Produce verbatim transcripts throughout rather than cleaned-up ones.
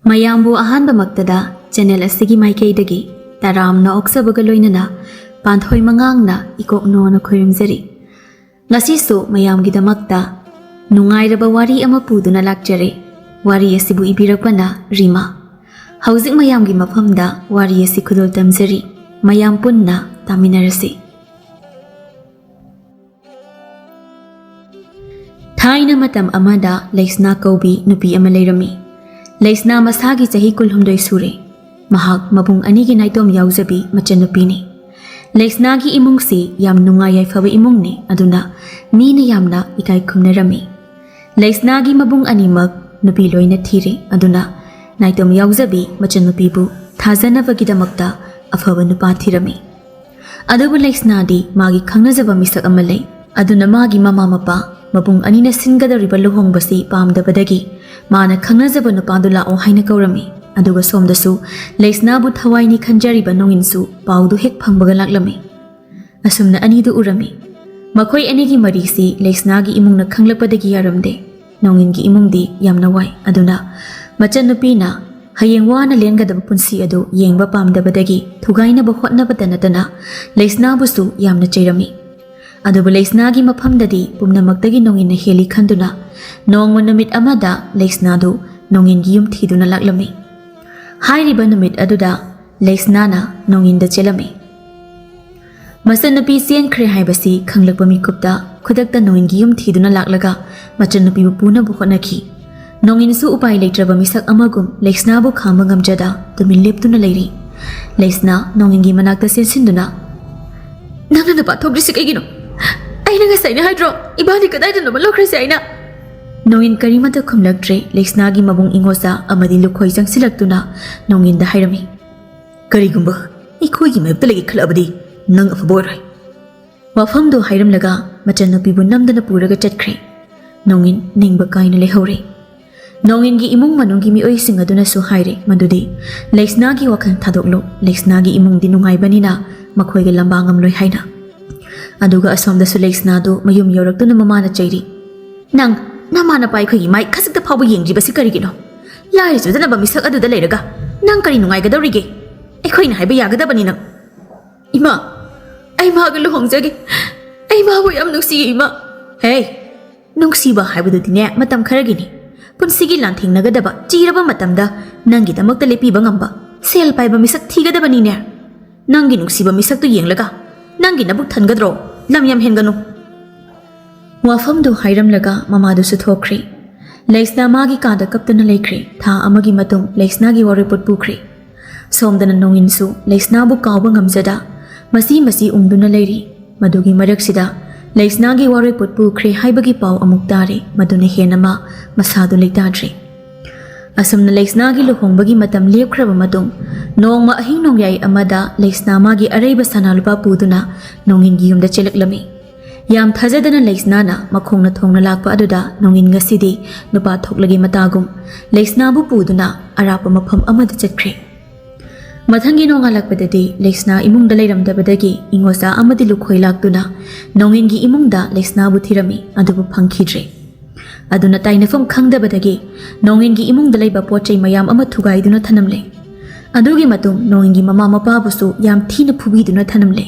ꯃꯌꯥꯝꯕꯨ ꯑꯍꯥꯟꯕꯃꯛꯇꯗ ꯆꯦꯅꯦꯜ ꯑꯁꯤꯒꯤ ꯃꯥꯏꯀꯩꯗꯒꯤ ꯇꯔꯥꯝꯅ ꯑꯣꯛꯆꯕꯒ ꯂꯣꯏꯅꯅ ꯄꯥꯟꯊꯣꯏ ꯃꯉꯥꯡꯅ ꯏꯀꯣꯛꯅꯣꯅ ꯈꯣꯏꯔꯨꯝꯖꯔꯤ꯫ ꯉꯁꯤꯁꯨ ꯃꯌꯥꯝꯒꯤꯗꯃꯛꯇ ꯅꯨꯡꯉꯥꯏꯔꯕ ꯋꯥꯔꯤ ꯑꯃ ꯄꯨꯗꯨꯅ ꯂꯥꯛꯆꯔꯦ꯫ ꯋꯥꯔꯤ ꯑꯁꯤꯕꯨ ꯏꯕꯤꯔꯛꯄꯅ ꯔꯤꯃꯥ꯫ ꯍꯧꯖꯤꯛ ꯃꯌꯥꯝꯒꯤ ꯃꯐꯝꯗ ꯋꯥꯔꯤ ꯑꯁꯤ ꯈꯨꯗꯣꯜ ꯇꯝꯖꯔꯤ꯫ ꯃꯌꯥꯝ ꯄꯨꯟꯅ ꯇꯥꯃꯤꯟꯅꯔꯁꯤ꯫ ꯊꯥꯏꯅ ꯃꯇꯝ ꯑꯃꯗ ꯂꯩꯁꯅꯥ ꯀꯧꯕꯤ ꯅꯨꯄꯤ ꯑꯃ ꯂꯩꯔꯝꯃꯤ꯫ ꯂꯩꯁꯅꯥ ꯃꯁꯥꯒꯤ ꯆꯍꯤ ꯀꯨꯟꯍꯨꯝꯗꯣꯏ ꯁꯨꯔꯦ꯫ ꯃꯍꯥꯛ ꯃꯕꯨꯡ ꯑꯅꯤꯒꯤ ꯅꯥꯏꯇꯣꯝ ꯌꯥꯎꯖꯕꯤ ꯃꯆꯟꯅꯨꯄꯤꯅꯤ꯫ ꯂꯩꯁꯅꯥꯒꯤ ꯏꯃꯨꯡꯁꯤ ꯌꯥꯝ ꯅꯨꯡꯉꯥꯏ ꯌꯥꯏꯐꯕ ꯏꯃꯨꯡꯅꯤ, ꯑꯗꯨꯅ ꯃꯤꯅ ꯌꯥꯝꯅ ꯏꯀꯥꯏ ꯈꯨꯝꯅꯔꯝꯃꯤ꯫ ꯂꯩꯁꯅꯥꯒꯤ ꯃꯕꯨꯡ ꯑꯅꯤꯃꯛ ꯅꯨꯄꯤ ꯂꯣꯏꯅ ꯊꯤꯔꯦ, ꯑꯗꯨꯅ ꯅꯥꯏꯇꯣꯝ ꯌꯥꯎꯖꯕꯤ ꯃꯆꯟꯅꯨꯄꯤꯕꯨ ꯊꯥꯖꯅꯕꯒꯤꯗꯃꯛꯇ ꯑꯐꯕ ꯅꯨꯄꯥ ꯊꯤꯔꯝꯃꯤ꯫ ꯑꯗꯨꯕꯨ ꯂꯩꯁꯅꯥꯗꯤ ꯃꯥꯒꯤ ꯈꯪꯅꯖꯕ ꯃꯤꯁꯛ ꯑꯃ ꯂꯩ꯫ ꯑꯗꯨꯅ ꯃꯥꯒꯤ ꯃꯃꯥ ꯃꯄꯥ ꯃꯕꯨꯡ ꯑꯅꯤꯅ ꯁꯤꯟꯒꯗꯧꯔꯤꯕ ꯂꯨꯍꯣꯡꯕꯁꯤ ꯄꯥꯝꯗꯕꯗꯒꯤ ꯃꯥꯅ ꯈꯪꯅꯖꯕ ꯅꯨꯄꯥꯗꯨ ꯂꯥꯛꯑꯣ ꯍꯥꯏꯅ ꯀꯧꯔꯝꯃꯤ꯫ ꯑꯗꯨꯒ ꯁꯣꯝꯗꯁꯨ ꯂꯩꯁꯅꯥꯕꯨ ꯊꯋꯥꯏꯅꯤ ꯈꯟꯖꯔꯤꯕ ꯅꯣꯡꯏꯟꯁꯨ ꯄꯥꯎꯗꯨ ꯍꯦꯛ ꯐꯪꯕꯒ ꯂꯥꯛꯂꯝꯃꯤ꯫ ꯑꯁꯨꯝꯅ ꯑꯅꯤꯗꯨ ꯎꯔꯝꯃꯤ꯫ ꯃꯈꯣꯏ ꯑꯅꯤꯒꯤ ꯃꯔꯤꯁꯤ ꯂꯩꯁꯅꯥꯒꯤ ꯏꯃꯨꯡꯅ ꯈꯪꯂꯛꯄꯗꯒꯤ ꯌꯥꯔꯝꯗꯦ꯫ ꯅꯣꯡꯏꯟꯒꯤ ꯏꯃꯨꯡꯗꯤ ꯌꯥꯝꯅ ꯋꯥꯏ꯫ ꯑꯗꯨꯅ ꯃꯆꯟꯅꯨꯄꯤꯅ ꯍꯌꯦꯡ ꯋꯥꯅ ꯂꯦꯟꯒꯗꯕ ꯄꯨꯟꯁꯤ ꯑꯗꯨ ꯌꯦꯡꯕ ꯄꯥꯝꯗꯕꯗꯒꯤ ꯊꯨꯒꯥꯏꯅꯕ ꯍꯣꯠꯅꯕꯇ ꯅꯠꯇꯅ ꯂꯩꯁꯅꯥꯕꯨꯁꯨ ꯌꯥꯝꯅ ꯆꯩꯔꯝꯃꯤ꯫ ꯑꯗꯨꯕꯨ ꯂꯩꯁꯅꯥꯒꯤ ꯃꯐꯝꯗꯗꯤ ꯄꯨꯝꯅꯃꯛꯇꯒꯤ ꯅꯣꯡꯏꯟꯅ ꯍꯦꯜꯂꯤ ꯈꯟꯗꯨꯅ ꯅꯣꯡꯃ ꯅꯨꯃꯤꯠ ꯑꯃꯗ ꯂꯩꯁꯅꯥꯗꯨ ꯅꯣꯡꯏꯟꯒꯤ ꯌꯨꯝ ꯊꯤꯗꯨꯅ ꯂꯥꯛꯂꯝꯃꯤ꯫ ꯍꯥꯏꯔꯤꯕ ꯅꯨꯃꯤꯠ ꯑꯗꯨꯗ ꯂꯩꯁꯅꯥꯅ ꯅꯣꯡꯏꯟꯗ ꯆꯦꯜꯂꯝꯃꯤ꯫ ꯃꯆꯟꯅꯨꯄꯤ ꯆꯦꯟꯈ꯭ꯔꯦ ꯍꯥꯏꯕꯁꯤ ꯈꯪꯂꯛꯄ ꯃꯤꯀꯨꯞꯇ ꯈꯨꯗꯛꯇ ꯅꯣꯡꯏꯟꯒꯤ ꯌꯨꯝ ꯊꯤꯗꯨꯅ ꯂꯥꯛꯂꯒ ꯃꯆꯟꯅꯨꯄꯤꯕꯨ ꯄꯨꯅꯕ ꯍꯣꯠꯅꯈꯤ꯫ ꯅꯣꯡꯏꯟꯁꯨ ꯎꯄꯥꯏ ꯂꯩꯇ꯭ꯔꯕ ꯃꯤꯁꯛ ꯑꯃꯒꯨꯝ ꯂꯩꯁꯅꯥꯕꯨ ꯈꯥꯝꯕ ꯉꯝꯖꯗ ꯇꯨꯃꯤꯟ ꯂꯦꯞꯇꯨꯅ ꯂꯩꯔꯤ꯫ ꯂꯩꯁꯅꯥ ꯅꯣꯡꯏꯟꯒꯤ ꯃꯅꯥꯛꯇ ꯆꯦꯟꯁꯤꯟꯗꯨꯅ, "ꯅꯪꯅ ꯅꯄꯥ ꯊꯣꯛꯇ꯭ꯔꯤꯁꯤ ꯀꯩꯒꯤꯅꯣ? ꯑꯩꯅ ꯉꯁꯥꯏꯅ ꯍꯥꯏꯗ꯭ꯔꯣ ꯏꯕꯥꯅꯤ ꯀꯗꯥꯏꯗꯅꯣꯃ ꯂꯧꯈ꯭ꯔꯁꯤ ꯍꯥꯏꯅ?" ꯅꯣꯡꯏꯟ ꯀꯔꯤꯃꯠꯇ ꯈꯨꯝꯂꯛꯇ꯭ꯔꯦ꯫ ꯂꯩꯁꯅꯥꯒꯤ ꯃꯕꯨꯡ ꯏꯉꯣꯆꯥ ꯑꯃꯗꯤ ꯂꯨꯈꯣꯏ ꯆꯪꯁꯤꯜꯂꯛꯇꯨꯅ ꯅꯣꯡꯏꯟꯗ ꯍꯥꯏꯔꯝꯃꯤ, "ꯀꯔꯤꯒꯨꯝꯕ ꯑꯩꯈꯣꯏꯒꯤ ꯃꯥꯌꯣꯛꯇ ꯂꯩꯒꯦ ꯈꯜꯂꯛꯑꯕꯗꯤ ꯅꯪ ꯑꯐꯕ ꯑꯣꯏꯔꯣꯏ"꯫ ꯋꯥꯐꯝꯗꯨ ꯍꯥꯏꯔꯝꯂꯒ ꯃꯆꯟꯅꯨꯄꯤꯕꯨ ꯅꯝꯗꯅ ꯄꯨꯔꯒ ꯆꯠꯈ꯭ꯔꯦ꯫ ꯅꯣꯡꯏꯟ ꯅꯤꯡꯕ ꯀꯥꯏꯅ ꯂꯩꯍꯧꯔꯦ꯫ ꯅꯣꯡꯏꯟꯒꯤ ꯏꯃꯨꯡ ꯃꯅꯨꯡꯒꯤ ꯃꯤꯑꯣꯏꯁꯤꯡ ꯑꯗꯨꯅꯁꯨ ꯍꯥꯏꯔꯦ ꯃꯗꯨꯗꯤ ꯂꯩꯁꯅꯥꯒꯤ ꯋꯥꯈꯜ ꯊꯥꯗꯣꯛꯂꯨ, ꯂꯩꯁꯅꯥꯒꯤ ꯏꯃꯨꯡꯗꯤ ꯅꯨꯡꯉꯥꯏꯕꯅꯤꯅ ꯃꯈꯣꯏꯒ ꯂꯝꯕꯥ ꯉꯝꯂꯣꯏ ꯍꯥꯏꯅ꯫ ꯑꯗꯨꯒ ꯑꯁꯣꯝꯗꯁꯨ ꯂꯩꯁꯅꯥꯗꯨ ꯃꯌꯨꯝ ꯌꯧꯔꯛꯇꯨꯅ ꯃꯃꯥꯅ ꯆꯩꯔꯤ, "ꯅꯪ ꯅꯃꯥ ꯅꯄꯥ ꯑꯩꯈꯣꯏꯒꯤ ꯃꯥꯏ ꯈꯖꯤꯛꯇ ꯐꯥꯎꯕ ꯌꯦꯡꯗ꯭ꯔꯤꯕꯁꯤ ꯀꯔꯤꯒꯤꯅꯣ? ꯂꯥꯏꯔꯖꯗꯅꯕ ꯃꯤꯁꯛ ꯑꯗꯨꯗ ꯂꯩꯔꯒ ꯅꯪ ꯀꯔꯤ ꯅꯨꯡꯉꯥꯏꯒꯗꯧꯔꯤꯒꯦ? ꯑꯩꯈꯣꯏꯅ ꯍꯥꯏꯕ ꯌꯥꯒꯗꯕꯅꯤ ꯅꯪ꯫ ꯏꯃꯥ, ꯑꯩ ꯃꯥꯒ ꯂꯨꯍꯣꯡꯖꯒꯦ꯫ ꯑꯩ ꯃꯥꯕꯨ ꯌꯥꯝ ꯅꯨꯡꯁꯤꯌꯦ, ꯏꯃꯥ꯫ ꯍꯦ, ꯅꯨꯡꯁꯤꯕ ꯍꯥꯏꯕꯗꯨꯗꯤꯅꯦ, ꯃꯇꯝ ꯈꯔꯒꯤꯅꯤ꯫ ꯄꯨꯟꯁꯤꯒꯤ ꯂꯥꯟꯊꯦꯡꯅꯒꯗꯕ, ꯆꯤꯔꯕ ꯃꯇꯝꯗ ꯅꯪꯒꯤꯗꯃꯛꯇ ꯂꯦꯞꯄꯤꯕ ꯉꯝꯕ ꯁꯦꯜ ꯄꯥꯏꯕ ꯃꯤꯁꯛ ꯊꯤꯒꯗꯕꯅꯤꯅꯦ꯫ ꯅꯪꯒꯤ ꯅꯨꯡꯁꯤꯕ ꯃꯤꯁꯛꯇꯨ ꯌꯦꯡꯂꯒ ꯅꯪꯒꯤ ꯅꯕꯨꯛ ꯊꯟꯒꯗ꯭ꯔꯣ? ꯂꯝ ꯌꯥꯝ ꯍꯦꯟꯒꯅꯨ꯫ ꯋꯥꯐꯝꯗꯨ ꯍꯥꯏꯔꯝꯂꯒ ꯃꯃꯥꯗꯨꯁꯨ ꯊꯣꯛꯈ꯭ꯔꯦ꯫ ꯂꯩꯁꯅꯥ ꯃꯥꯒꯤ ꯀꯥꯗ ꯀꯞꯇꯨꯅ ꯂꯩꯈ꯭ꯔꯦ꯫ ꯊꯥ ꯑꯃꯒꯤ ꯃꯇꯨꯡ ꯂꯩꯁꯅꯥꯒꯤ ꯋꯥꯔꯣꯏꯄꯣꯠ ꯄꯨꯈ꯭ꯔꯦ꯫ ꯁꯣꯝꯗꯅ ꯅꯣꯡꯏꯟꯁꯨ ꯂꯩꯁꯅꯥꯕꯨ ꯀꯥꯎꯕ ꯉꯝꯖꯗ ꯃꯁꯤ ꯃꯁꯤ ꯎꯪꯗꯨꯅ ꯂꯩꯔꯤ꯫ ꯃꯗꯨꯒꯤ ꯃꯔꯛꯁꯤꯗ ꯂꯩꯁꯅꯥꯒꯤ ꯋꯥꯔꯣꯏꯄꯣꯠ ꯄꯨꯈ꯭ꯔꯦ ꯍꯥꯏꯕꯒꯤ ꯄꯥꯎ ꯑꯃꯨꯛ ꯇꯥꯔꯦ꯫ ꯃꯗꯨꯅ ꯍꯦꯟꯅ ꯃꯥ ꯃꯁꯥꯗꯨ ꯂꯩꯇꯥꯗ꯭ꯔꯦ꯫ ꯑꯁꯨꯝꯅ ꯂꯩꯁꯅꯥꯒꯤ ꯂꯨꯍꯣꯡꯕꯒꯤ ꯃꯇꯝ ꯂꯦꯞꯈ꯭ꯔꯕ ꯃꯇꯨꯡ, ꯅꯣꯡꯃ ꯑꯍꯤꯡ ꯅꯣꯡꯌꯥꯏ ꯑꯃꯗ ꯂꯩꯁꯅꯥ ꯃꯥꯒꯤ ꯑꯔꯩꯕ ꯁꯅꯥ ꯂꯨꯄꯥ ꯄꯨꯗꯨꯅ ꯅꯣꯡꯏꯟꯒꯤ ꯌꯨꯝꯗ ꯆꯦꯜꯂꯛꯂꯝꯃꯤ꯫ ꯌꯥꯝ ꯊꯥꯖꯗꯅ ꯂꯩꯁꯅꯥꯅ ꯃꯈꯣꯡꯅ ꯊꯣꯡꯅ ꯂꯥꯛꯄ ꯑꯗꯨꯗ ꯅꯣꯡꯏꯟ ꯉꯁꯤꯗꯤ ꯅꯨꯄꯥ ꯊꯣꯛꯂꯒꯤ ꯃꯇꯥꯒꯨꯝ ꯂꯩꯁꯅꯥꯕꯨ ꯄꯨꯗꯨꯅ ꯑꯔꯥꯞꯄ ꯃꯐꯝ ꯑꯃꯗ ꯆꯠꯈ꯭ꯔꯦ꯫ ꯃꯊꯪꯒꯤ ꯅꯣꯡꯉꯥꯜꯂꯛꯄꯗꯗꯤ ꯂꯩꯁꯅꯥ ꯏꯃꯨꯡꯗ ꯂꯩꯔꯝꯗꯕꯗꯒꯤ ꯏꯉꯣꯆꯥ ꯑꯃꯗꯤ ꯂꯨꯈꯣꯏ ꯂꯥꯛꯇꯨꯅ ꯅꯣꯡꯏꯟꯒꯤ ꯏꯃꯨꯡꯗ ꯂꯩꯁꯅꯥꯕꯨ ꯊꯤꯔꯝꯃꯤ, ꯑꯗꯨꯕꯨ ꯐꯪꯈꯤꯗ꯭ꯔꯦ꯫ ꯑꯗꯨꯅ ꯇꯥꯏꯅꯐꯝ ꯈꯪꯗꯕꯗꯒꯤ ꯅꯣꯡꯏꯟꯒꯤ ꯏꯃꯨꯡꯗ ꯂꯩꯕ ꯄꯣꯠ ꯆꯩ ꯃꯌꯥꯝ ꯑꯃ ꯊꯨꯒꯥꯏꯗꯨꯅ ꯊꯅꯝꯂꯦ꯫ ꯑꯗꯨꯒꯤ ꯃꯇꯨꯡ ꯅꯣꯡꯏꯟꯒꯤ ꯃꯃꯥ ꯃꯄꯥꯕꯨꯁꯨ ꯌꯥꯝ ꯊꯤꯅ ꯐꯨꯕꯤꯗꯨꯅ ꯊꯅꯝꯂꯦ꯫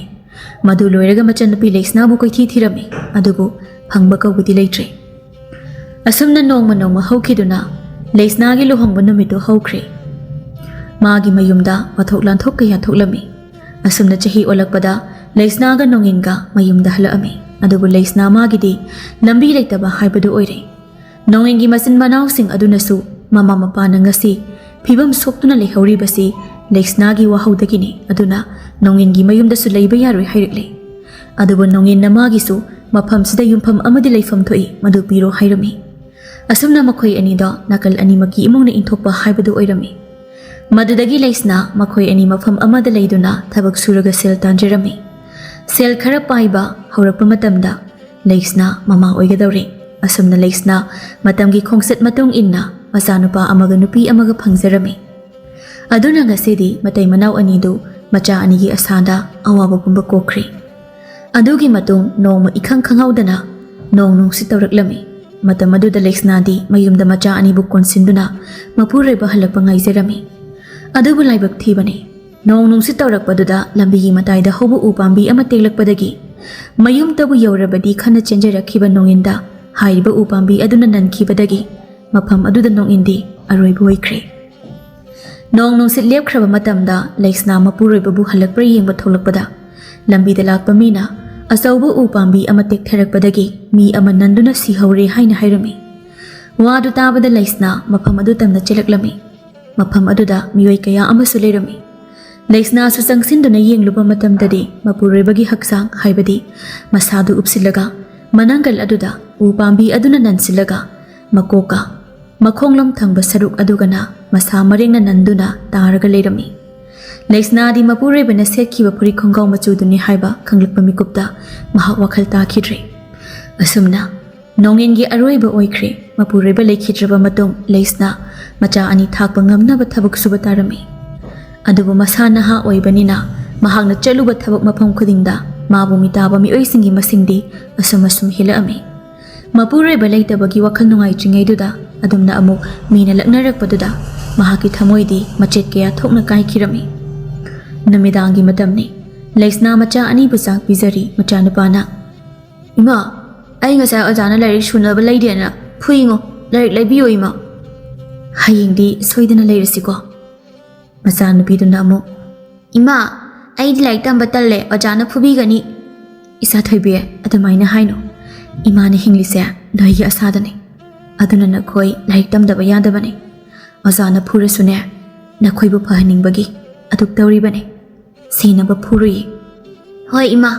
ꯃꯗꯨ ꯂꯣꯏꯔꯒ ꯃꯆꯟꯅꯨꯄꯤ ꯂꯩꯁꯅꯥꯕꯨ ꯀꯣꯏꯊꯤ ꯊꯤꯔꯝꯃꯤ, ꯑꯗꯨꯕꯨ ꯐꯪꯕ ꯀꯧꯕꯗꯤ ꯂꯩꯇ꯭ꯔꯦ꯫ ꯑꯁꯨꯝꯅ ꯅꯣꯡꯃ ꯅꯣꯡꯃ ꯍꯧꯈꯤꯗꯨꯅ ꯂꯩꯁꯅꯥꯒꯤ ꯂꯨꯍꯣꯡꯕ ꯅꯨꯃꯤꯠꯇꯨ ꯍꯧꯈ꯭ꯔꯦ꯫ ꯃꯥꯒꯤ ꯃꯌꯨꯝꯗ ꯋꯥꯊꯣꯛ ꯂꯥꯟꯊꯣꯛ ꯀꯌꯥ ꯊꯣꯛꯂꯝꯃꯤ꯫ ꯑꯁꯨꯝꯅ ꯆꯍꯤ ꯑꯣꯜꯂꯛꯄꯗ ꯂꯩꯁꯅꯥꯒ ꯅꯣꯡꯏꯟꯒ ꯃꯌꯨꯝꯗ ꯍꯜꯂꯛꯑꯝꯃꯤ꯫ ꯑꯗꯨꯕꯨ ꯂꯩꯁꯅꯥ ꯃꯥꯒꯤꯗꯤ ꯂꯝꯕꯤ ꯂꯩꯇꯕ ꯍꯥꯏꯕꯗꯨ ꯑꯣꯏꯔꯦ꯫ ꯅꯣꯡꯏꯟꯒꯤ ꯃꯆꯤꯟ ꯃꯅꯥꯎꯁꯤꯡ ꯑꯗꯨꯅꯁꯨ ꯃꯃꯥ ꯃꯄꯥꯅ ꯉꯁꯤ ꯐꯤꯕꯝ ꯁꯣꯛꯇꯨꯅ ꯂꯩꯍꯧꯔꯤꯕꯁꯤ ꯂꯩꯁꯅꯥꯒꯤ ꯋꯥꯍꯧꯗꯒꯤꯅꯤ꯫ ꯑꯗꯨꯅ ꯅꯣꯡꯏꯟꯒꯤ ꯃꯌꯨꯝꯗꯁꯨ ꯂꯩꯕ ꯌꯥꯔꯣꯏ ꯍꯥꯏꯔꯛꯂꯦ꯫ ꯑꯗꯨꯕꯨ ꯅꯣꯡꯏꯟꯅ ꯃꯥꯒꯤꯁꯨ ꯃꯐꯝꯁꯤꯗ ꯌꯨꯝꯐꯝ ꯑꯃꯗꯤ ꯂꯩꯐꯝ ꯊꯣꯛꯏ, ꯃꯗꯨ ꯄꯤꯔꯣ ꯍꯥꯏꯔꯝꯃꯤ꯫ ꯑꯁꯨꯝꯅ ꯃꯈꯣꯏ ꯑꯅꯤꯗꯣ ꯅꯥꯀꯜ ꯑꯅꯤꯃꯛꯀꯤ ꯏꯃꯨꯡꯅ ꯏꯟꯊꯣꯛꯄ ꯍꯥꯏꯕꯗꯨ ꯑꯣꯏꯔꯝꯃꯤ꯫ ꯃꯗꯨꯗꯒꯤ ꯂꯩꯁꯅꯥ ꯃꯈꯣꯏ ꯑꯅꯤ ꯃꯐꯝ ꯑꯃꯗ ꯂꯩꯗꯨꯅ ꯊꯕꯛ ꯁꯨꯔꯒ ꯁꯦꯜ ꯇꯥꯟꯖꯔꯝꯃꯤ꯫ ꯁꯦꯜ ꯈꯔ ꯄꯥꯏꯕ ꯍꯧꯔꯛꯄ ꯃꯇꯝꯗ ꯂꯩꯁꯅꯥ ꯃꯃꯥ ꯑꯣꯏꯒꯗꯧꯔꯦ꯫ ꯑꯁꯨꯝꯅ ꯂꯩꯁꯅꯥ ꯃꯇꯝꯒꯤ ꯈꯣꯡꯆꯠ ꯃꯇꯨꯡ ꯏꯟꯅ ꯃꯆꯥꯅꯨꯄꯥ ꯑꯃꯒ ꯅꯨꯄꯤ ꯑꯃꯒ ꯐꯪꯖꯔꯝꯃꯤ꯫ ꯑꯗꯨꯅ ꯉꯁꯤꯗꯤ ꯃꯇꯩ ꯃꯅꯥꯎ ꯑꯅꯤꯗꯨ ꯃꯆꯥ ꯑꯅꯤꯒꯤ ꯑꯁꯥꯗ ꯑꯋꯥꯕ ꯄꯨꯝꯕ ꯀꯣꯛꯈ꯭ꯔꯦ꯫ ꯑꯗꯨꯒꯤ ꯃꯇꯨꯡ ꯅꯣꯡꯃ ꯏꯈꯪ ꯈꯪꯍꯧꯗꯅ ꯅꯣꯡ ꯅꯨꯡꯁꯤꯠ ꯇꯧꯔꯛꯂꯝꯃꯤ꯫ ꯃꯇꯝ ꯑꯗꯨꯗ ꯂꯩꯁꯅꯥꯗꯤ ꯃꯌꯨꯝꯗ ꯃꯆꯥ ꯑꯅꯤꯕꯨ ꯀꯣꯟꯁꯤꯟꯗꯨꯅ ꯃꯄꯨꯔꯣꯏꯕ ꯍꯜꯂꯛꯄ ꯉꯥꯏꯖꯔꯝꯃꯤ꯫ ꯑꯗꯨꯕꯨ ꯂꯥꯏꯕꯛ ꯊꯤꯕꯅꯤ, ꯅꯣꯡ ꯅꯨꯡꯁꯤꯠ ꯇꯧꯔꯛꯄꯗꯨꯗ ꯂꯝꯕꯤꯒꯤ ꯃꯇꯥꯏꯗ ꯍꯧꯕ ꯎ ꯄꯥꯝꯕꯤ ꯑꯃ ꯇꯦꯛꯂꯛꯄꯗꯒꯤ ꯃꯌꯨꯝꯇꯕꯨ ꯌꯧꯔꯕꯗꯤ ꯈꯟꯅ ꯆꯦꯟꯖꯔꯛꯈꯤꯕ ꯅꯣꯡꯏꯟꯗ ꯍꯥꯏꯔꯤꯕ ꯎ ꯄꯥꯝꯕꯤ ꯑꯗꯨꯅ ꯅꯟꯈꯤꯕꯗꯒꯤ ꯃꯐꯝ ꯑꯗꯨꯗ ꯅꯣꯡꯏꯟꯗꯤ ꯑꯔꯣꯏꯕ ꯑꯣꯏꯈ꯭ꯔꯦ꯫ ꯅꯣꯡ ꯅꯨꯡꯁꯤꯠ ꯂꯦꯞꯈ꯭ꯔꯕ ꯃꯇꯝꯗ ꯂꯩꯁꯅꯥ ꯃꯄꯨꯔꯣꯏꯕꯕꯨ ꯍꯜꯂꯛꯄ꯭ꯔꯥ ꯌꯦꯡꯕ ꯊꯣꯛꯂꯛꯄꯗ, ꯂꯝꯕꯤꯗ ꯂꯥꯛꯄ ꯃꯤꯅ ꯑꯆꯧꯕ ꯎ ꯄꯥꯝꯕꯤ ꯑꯃ ꯇꯦꯛꯊꯔꯛꯄꯗꯒꯤ ꯃꯤ ꯑꯃ ꯅꯟꯗꯨꯅ ꯁꯤꯍꯧꯔꯦ ꯍꯥꯏꯅ ꯍꯥꯏꯔꯝꯃꯤ꯫ ꯋꯥꯗꯨ ꯇꯥꯕꯗ ꯂꯩꯁꯅꯥ ꯃꯐꯝ ꯑꯗꯨ ꯇꯝꯅ ꯆꯦꯜꯂꯛꯂꯝꯃꯤ꯫ ꯃꯐꯝ ꯑꯗꯨꯗ ꯃꯤꯑꯣꯏ ꯀꯌꯥ ꯑꯃꯁꯨ ꯂꯩꯔꯝꯃꯤ꯫ ꯂꯩꯁꯅꯥꯁꯨ ꯆꯪꯁꯤꯟꯗꯨꯅ ꯌꯦꯡꯂꯨꯕ ꯃꯇꯝꯗꯗꯤ ꯃꯄꯨꯔꯣꯏꯕꯒꯤ ꯍꯛꯆꯥꯡ, ꯍꯥꯏꯕꯗꯤ ꯃꯁꯥꯗꯨ ꯎꯞꯁꯤꯜꯂꯒ ꯃꯅꯪꯒꯜ ꯑꯗꯨꯗ ꯎ ꯄꯥꯝꯕꯤ ꯑꯗꯨꯅ ꯅꯟꯁꯤꯜꯂꯒ ꯃꯀꯣꯛꯀ ꯃꯈꯣꯡꯂꯣꯝ ꯊꯪꯕ ꯁꯔꯨꯛ ꯑꯗꯨꯒꯅ ꯃꯁꯥ ꯃꯔꯦꯡꯅ ꯅꯟꯗꯨꯅ ꯇꯥꯔꯒ ꯂꯩꯔꯝꯃꯤ꯫ ꯂꯩꯁꯅꯥꯗꯤ ꯃꯄꯨꯔꯣꯏꯕꯅ ꯁꯦꯠꯈꯤꯕ ꯐꯨꯔꯤꯠ ꯈꯣꯡꯒ꯭ꯔꯥꯎ ꯃꯆꯨꯗꯨꯅꯤ ꯍꯥꯏꯕ ꯈꯪꯂꯛꯄ ꯃꯤꯀꯨꯞꯇ ꯃꯍꯥꯛ ꯋꯥꯈꯜ ꯇꯥꯈꯤꯗ꯭ꯔꯦ꯫ ꯑꯁꯨꯝꯅ ꯅꯣꯡꯏꯟꯒꯤ ꯑꯔꯣꯏꯕ ꯑꯣꯏꯈ꯭ꯔꯦ꯫ ꯃꯄꯨꯔꯣꯏꯕ ꯂꯩꯈꯤꯗ꯭ꯔꯕ ꯃꯇꯨꯡ ꯂꯩꯁꯅꯥ ꯃꯆꯥ ꯑꯅꯤ ꯊꯥꯛꯄ ꯉꯝꯅꯕ ꯊꯕꯛ ꯁꯨꯕ ꯇꯥꯔꯝꯃꯤ꯫ ꯑꯗꯨꯕꯨ ꯃꯁꯥ ꯅꯍꯥ ꯑꯣꯏꯕꯅꯤꯅ ꯃꯍꯥꯛꯅ ꯆꯠꯂꯨꯕ ꯊꯕꯛ ꯃꯐꯝ ꯈꯨꯗꯤꯡꯗ ꯃꯥꯕꯨ ꯃꯤꯇꯥꯕ ꯃꯤꯑꯣꯏꯁꯤꯡꯒꯤ ꯃꯁꯤꯡꯗꯤ ꯑꯁꯨꯝ ꯑꯁꯨꯝ ꯍꯦꯜꯂꯛꯑꯝꯃꯤ꯫ ꯃꯄꯨꯔꯣꯏꯕ ꯂꯩꯇꯕꯒꯤ ꯋꯥꯈꯜ ꯅꯨꯡꯉꯥꯏꯇ꯭ꯔꯤꯉꯩꯗꯨꯗ ꯑꯗꯨꯝꯅ ꯑꯃꯨꯛ ꯃꯤꯅ ꯂꯛꯅꯔꯛꯄꯗꯨꯗ ꯃꯍꯥꯛꯀꯤ ꯊꯃꯣꯏꯗꯤ ꯃꯆꯦꯠ ꯀꯌꯥ ꯊꯣꯛꯅ ꯀꯥꯏꯈꯤꯔꯝꯃꯤ꯫ ꯅꯨꯃꯤꯗꯥꯡꯒꯤ ꯃꯇꯝꯅꯤ꯫ ꯂꯩꯁꯅꯥ ꯃꯆꯥ ꯑꯅꯤꯕꯨ ꯆꯥꯛ ꯄꯤꯖꯔꯤ꯫ ꯃꯆꯥꯅꯨꯄꯥꯅ, "ꯏꯃꯥ, ꯑꯩ ꯉꯁꯥꯏ ꯑꯣꯖꯥꯅ ꯂꯥꯏꯔꯤꯛ ꯁꯨꯅꯕ ꯂꯩꯗꯦꯅ ꯐꯨꯏꯉꯣ, ꯂꯥꯏꯔꯤꯛ ꯂꯩꯕꯤꯌꯣ ꯏꯃꯥ꯫ ꯍꯌꯦꯡꯗꯤ ꯁꯣꯏꯗꯅ ꯂꯩꯔꯁꯤꯀꯣ?" ꯃꯆꯥꯅꯨꯄꯤꯗꯨꯅ ꯑꯃꯨꯛ, "ꯏꯃꯥ, ꯑꯩꯗꯤ ꯂꯥꯏꯔꯤꯛ ꯇꯝꯕ ꯇꯜꯂꯦ, ꯑꯣꯖꯥꯅ ꯐꯨꯕꯤꯒꯅꯤ꯫" "ꯏꯆꯥ ꯊꯣꯏꯕꯤ, ꯑꯗꯨꯃꯥꯏꯅ ꯍꯥꯏꯅꯨ꯫ ꯏꯃꯥꯅ ꯍꯤꯡꯂꯤꯁꯦ ꯅꯣꯏꯒꯤ ꯑꯁꯥꯗꯅꯤ꯫ ꯑꯗꯨꯅ ꯅꯈꯣꯏ ꯂꯥꯏꯔꯤꯛ ꯇꯝꯗꯕ ꯌꯥꯗꯕꯅꯤ꯫ ꯑꯣꯖꯥꯅ ꯐꯨꯔꯁꯨꯅꯦ, ꯅꯈꯣꯏꯕꯨ ꯐꯍꯟꯅꯤꯡꯕꯒꯤ ꯑꯗꯨꯛ ꯇꯧꯔꯤꯕꯅꯤ꯫ ꯁꯤꯅꯕ ꯐꯨꯔꯨꯏ꯫" "ꯍꯣꯏ ꯏꯃꯥ꯫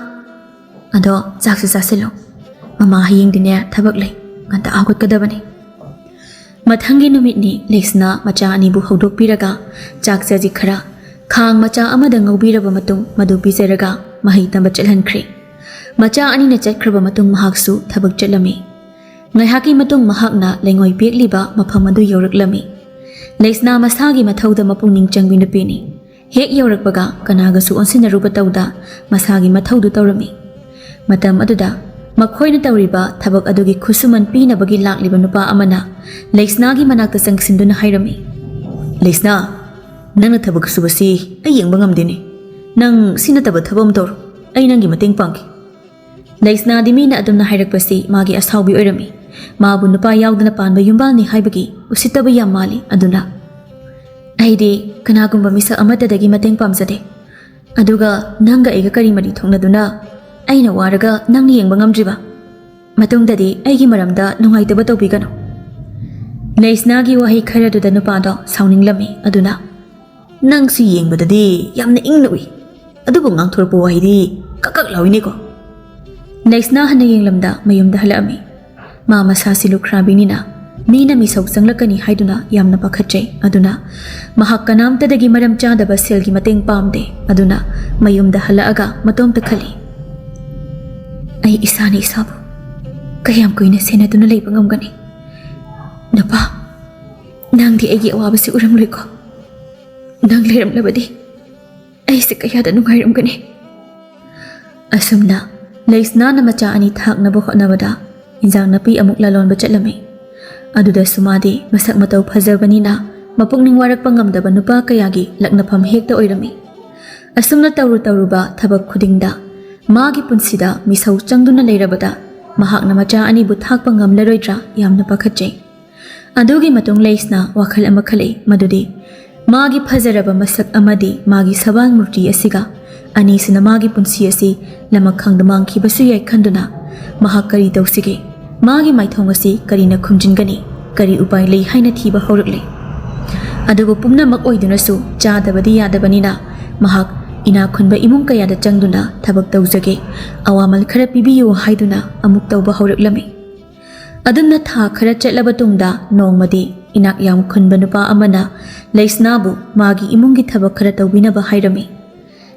ꯑꯗꯣ ꯆꯥꯛꯁꯨ ꯆꯥꯁꯤꯜꯂꯨ꯫ ꯃꯃꯥ ꯍꯌꯦꯡꯗꯤꯅꯦ ꯊꯕꯛ ꯂꯩ, ꯉꯟꯇ ꯍꯧꯒꯠꯀꯗꯕꯅꯤ꯫" ꯃꯊꯪꯒꯤ ꯅꯨꯃꯤꯠꯅꯤ꯫ ꯂꯩꯁꯅꯥ ꯃꯆꯥ ꯑꯅꯤꯕꯨ ꯍꯧꯗꯣꯛꯄꯤꯔꯒ ꯆꯥꯛ ꯆꯖꯤꯛ ꯈꯔ ꯈꯥꯡ ꯃꯆꯥ ꯑꯃꯗ ꯉꯧꯕꯤꯔꯕ ꯃꯇꯨꯡ ꯃꯗꯨ ꯄꯤꯖꯔꯒ ꯃꯍꯩ ꯇꯝꯕ ꯆꯠꯍꯟꯈ꯭ꯔꯦ꯫ ꯃꯆꯥ ꯑꯅꯤꯅ ꯆꯠꯈ꯭ꯔꯕ ꯃꯇꯨꯡ ꯃꯍꯥꯛꯁꯨ ꯊꯕꯛ ꯆꯠꯂꯝꯃꯤ꯫ ꯉꯥꯏꯍꯥꯛꯀꯤ ꯃꯇꯨꯡ ꯃꯍꯥꯛꯅ ꯂꯩꯉꯣꯏ ꯄꯦꯛꯂꯤꯕ ꯃꯐꯝ ꯑꯗꯨ ꯌꯧꯔꯛꯂꯝꯃꯤ꯫ ꯂꯩꯁꯅꯥ ꯃꯁꯥꯒꯤ ꯃꯊꯧꯗ ꯃꯄꯨꯛꯅꯤꯡ ꯆꯪꯕꯤ ꯅꯨꯄꯤꯅꯤ꯫ ꯍꯦꯛ ꯌꯧꯔꯛꯄꯒ ꯀꯅꯥꯒꯁꯨ ꯑꯣꯟꯁꯤꯟꯅꯔꯨꯕ ꯇꯧꯗ ꯃꯁꯥꯒꯤ ꯃꯊꯧꯗꯨ ꯇꯧꯔꯝꯃꯤ꯫ ꯃꯇꯝ ꯑꯗꯨꯗ ꯃꯈꯣꯏꯅ ꯇꯧꯔꯤꯕ ꯊꯕꯛ ꯑꯗꯨꯒꯤ ꯈꯨꯠꯁꯨꯃꯟ ꯄꯤꯅꯕꯒꯤ ꯂꯥꯛꯂꯤꯕ ꯅꯨꯄꯥ ꯑꯃꯅ ꯂꯩꯁꯅꯥꯒꯤ ꯃꯅꯥꯛꯇ ꯆꯪꯁꯤꯟꯗꯨꯅ ꯍꯥꯏꯔꯝꯃꯤ, "ꯂꯩꯁꯅꯥ, ꯅꯪꯅ ꯊꯕꯛ ꯁꯨꯕꯁꯤ ꯑꯩ ꯌꯦꯡꯕ ꯉꯝꯗꯦꯅꯦ꯫ ꯅꯪ ꯁꯤ ꯅꯠꯇꯕ ꯊꯕꯛ ꯑꯃ ꯇꯧꯔꯣ, ꯑꯩ ꯅꯪꯒꯤ ꯃꯇꯦꯡ ꯄꯥꯡꯒꯦ꯫" ꯂꯩꯁꯅꯥꯗꯤ ꯃꯤꯅ ꯑꯗꯨꯝꯅ ꯍꯥꯏꯔꯛꯄꯁꯤ ꯃꯥꯒꯤ ꯑꯁꯥꯎꯕꯤ ꯑꯣꯏꯔꯝꯃꯤ꯫ ꯃꯥꯕꯨ ꯅꯨꯄꯥ ꯌꯥꯎꯗꯅ ꯄꯥꯟꯕ ꯌꯨꯝꯕꯥꯜꯅꯤ ꯍꯥꯏꯕꯒꯤ ꯎꯁꯤꯠꯇꯕ ꯌꯥꯝ ꯃꯥꯜꯂꯤ꯫ ꯑꯗꯨꯅ, "ꯑꯩꯗꯤ ꯀꯅꯥꯒꯨꯝꯕ ꯃꯤꯁꯛ ꯑꯃꯠꯇꯗꯒꯤ ꯃꯇꯦꯡ ꯄꯥꯝꯖꯗꯦ꯫ ꯑꯗꯨꯒ ꯅꯪꯒ ꯑꯩꯒ ꯀꯔꯤ ꯃꯔꯤ ꯊꯣꯛꯅꯗꯨꯅ ꯑꯩꯅ ꯋꯥꯔꯒ ꯅꯪꯅ ꯌꯦꯡꯕ ꯉꯝꯗ꯭ꯔꯤꯕ? ꯃꯇꯨꯡꯗꯗꯤ ꯑꯩꯒꯤ ꯃꯔꯝꯗ ꯅꯨꯡꯉꯥꯏꯇꯕ ꯇꯧꯕꯤꯒꯅꯨ꯫" ꯂꯩꯁꯅꯥꯒꯤ ꯋꯥꯍꯩ ꯈꯔꯗꯨꯗ ꯅꯨꯄꯥꯗꯣ ꯁꯥꯎꯅꯤꯡꯂꯝꯃꯤ꯫ ꯑꯗꯨꯅ, "ꯅꯪꯁꯨ ꯌꯦꯡꯕꯗꯗꯤ ꯌꯥꯝꯅ ꯏꯪꯅ ꯎꯏ, ꯑꯗꯨꯕꯨ ꯉꯥꯡꯊꯣꯔꯛꯄ ꯋꯥꯍꯩꯗꯤ ꯀꯛ ꯀꯛ ꯂꯥꯎꯏꯅꯦꯀꯣ꯫" ꯂꯩꯁꯅꯥ ꯍꯟꯅ ꯌꯦꯡꯂꯝꯗ ꯃꯌꯨꯝꯗ ꯍꯜꯂꯛꯑꯝꯃꯤ꯫ ꯃꯥ ꯃꯁꯥꯁꯤ ꯂꯨꯈ꯭ꯔꯥꯕꯤꯅꯤꯅ ꯃꯤꯅ ꯃꯤꯁꯧ ꯆꯪꯂꯛꯀꯅꯤ ꯍꯥꯏꯗꯨꯅ ꯌꯥꯝꯅ ꯄꯥꯈꯠꯆꯩ꯫ ꯑꯗꯨꯅ ꯃꯍꯥꯛ ꯀꯅꯥꯝꯇꯗꯒꯤ ꯃꯔꯝ ꯆꯥꯗꯕ ꯁꯦꯜꯒꯤ ꯃꯇꯦꯡ ꯄꯥꯝꯗꯦ꯫ ꯑꯗꯨꯅ ꯃꯌꯨꯝꯗ ꯍꯜꯂꯛꯑꯒ ꯃꯇꯣꯝꯇ ꯈꯜꯂꯤ, "ꯑꯩ ꯏꯁꯥꯅ ꯏꯁꯥꯕꯨ ꯀꯌꯥꯝ ꯀꯨꯏꯅ ꯁꯦꯟꯅꯗꯨꯅ ꯂꯩꯕ ꯉꯝꯒꯅꯤ? ꯅꯨꯄꯥ, ꯅꯪꯗꯤ ꯑꯩꯒꯤ ꯑꯋꯥꯕꯁꯤ ꯎꯔꯝꯂꯣꯏꯀꯣ? ꯅꯪ ꯂꯩꯔꯝꯂꯕꯗꯤ ꯑꯩꯁꯦ ꯀꯌꯥꯗ ꯅꯨꯡꯉꯥꯏꯔꯝꯒꯅꯤ꯫" ꯑꯁꯨꯝꯅ ꯂꯩꯁꯅꯥꯅ ꯃꯆꯥ ꯑꯅꯤ ꯊꯥꯛꯅꯕ ꯍꯣꯠꯅꯕꯗ ꯏꯟꯖꯥꯡ ꯅꯥꯄꯤ ꯑꯃꯨꯛ ꯂꯂꯣꯟꯕ ꯆꯠꯂꯝꯃꯤ꯫ ꯑꯗꯨꯗꯁꯨ ꯃꯥꯗꯤ ꯃꯁꯛ ꯃꯇꯧ ꯐꯖꯕꯅꯤꯅ ꯃꯄꯨꯛꯅꯤꯡ ꯋꯥꯔꯛꯄ ꯉꯝꯗꯕ ꯅꯨꯄꯥ ꯀꯌꯥꯒꯤ ꯂꯛꯅꯐꯝ ꯍꯦꯛꯇ ꯑꯣꯏꯔꯝꯃꯤ꯫ ꯑꯁꯨꯝꯅ ꯇꯧꯔꯨ ꯇꯧꯔꯨꯕ ꯊꯕꯛ ꯈꯨꯗꯤꯡꯗ ꯃꯥꯒꯤ ꯄꯨꯟꯁꯤꯗ ꯃꯤꯁꯧ ꯆꯪꯗꯨꯅ ꯂꯩꯔꯕꯗ ꯃꯍꯥꯛꯅ ꯃꯆꯥ ꯑꯅꯤꯕꯨ ꯊꯥꯛꯄ ꯉꯝꯂꯔꯣꯏꯗ꯭ꯔꯥ ꯌꯥꯝꯅ ꯄꯥꯈꯠꯆꯩ꯫ ꯑꯗꯨꯒꯤ ꯃꯇꯨꯡ ꯂꯩꯁꯅ ꯋꯥꯈꯜ ꯑꯃ ꯈꯜꯂꯛꯏ, ꯃꯗꯨꯗꯤ ꯃꯥꯒꯤ ꯐꯖꯔꯕ ꯃꯁꯛ ꯑꯃꯗꯤ ꯃꯥꯒꯤ ꯁꯕꯥꯟ ꯃꯨꯔꯇꯤ ꯑꯁꯤꯒ ꯑꯅꯤꯁꯤꯅ ꯃꯥꯒꯤ ꯄꯨꯟꯁꯤ ꯑꯁꯤ ꯂꯃꯛꯈꯥꯡꯗ ꯃꯥꯡꯈꯤꯕꯁꯨ ꯌꯥꯏ ꯈꯟꯗꯨꯅ ꯃꯍꯥꯛ ꯀꯔꯤ ꯇꯧꯁꯤꯒꯦ? ꯃꯥꯒꯤ ꯃꯥꯏꯊꯣꯡ ꯑꯁꯤ ꯀꯔꯤꯅ ꯈꯨꯝꯖꯤꯟꯒꯅꯤ? ꯀꯔꯤ ꯎꯄꯥꯏ ꯂꯩ ꯍꯥꯏꯅ ꯊꯤꯕ ꯍꯧꯔꯛꯂꯦ꯫ ꯑꯗꯨꯕꯨ ꯄꯨꯝꯅꯃꯛ ꯑꯣꯏꯗꯨꯅꯁꯨ ꯆꯥꯗꯕꯗꯤ ꯌꯥꯗꯕꯅꯤꯅ ꯃꯍꯥꯛ ꯏꯅꯥꯛ ꯈꯨꯟꯕ ꯏꯃꯨꯡ ꯀꯌꯥꯗ ꯆꯪꯗꯨꯅ ꯊꯕꯛ ꯇꯧꯖꯒꯦ, ꯑꯋꯥꯃꯜ ꯈꯔ ꯄꯤꯕꯤꯌꯨ ꯍꯥꯏꯗꯨꯅ ꯑꯃꯨꯛ ꯇꯧꯕ ꯍꯧꯔꯛꯂꯝꯃꯤ꯫ ꯑꯗꯨꯝꯅ ꯊꯥ ꯈꯔ ꯆꯠꯂꯕ ꯇꯨꯡꯗ ꯅꯣꯡꯃꯗꯤ ꯏꯅꯥꯛ ꯌꯥꯝ ꯈꯨꯟꯕ ꯅꯨꯄꯥ ꯑꯃꯅ ꯂꯩꯁꯅꯥꯕꯨ ꯃꯥꯒꯤ ꯏꯃꯨꯡꯒꯤ ꯊꯕꯛ ꯈꯔ ꯇꯧꯕꯤꯅꯕ ꯍꯥꯏꯔꯝꯃꯤ꯫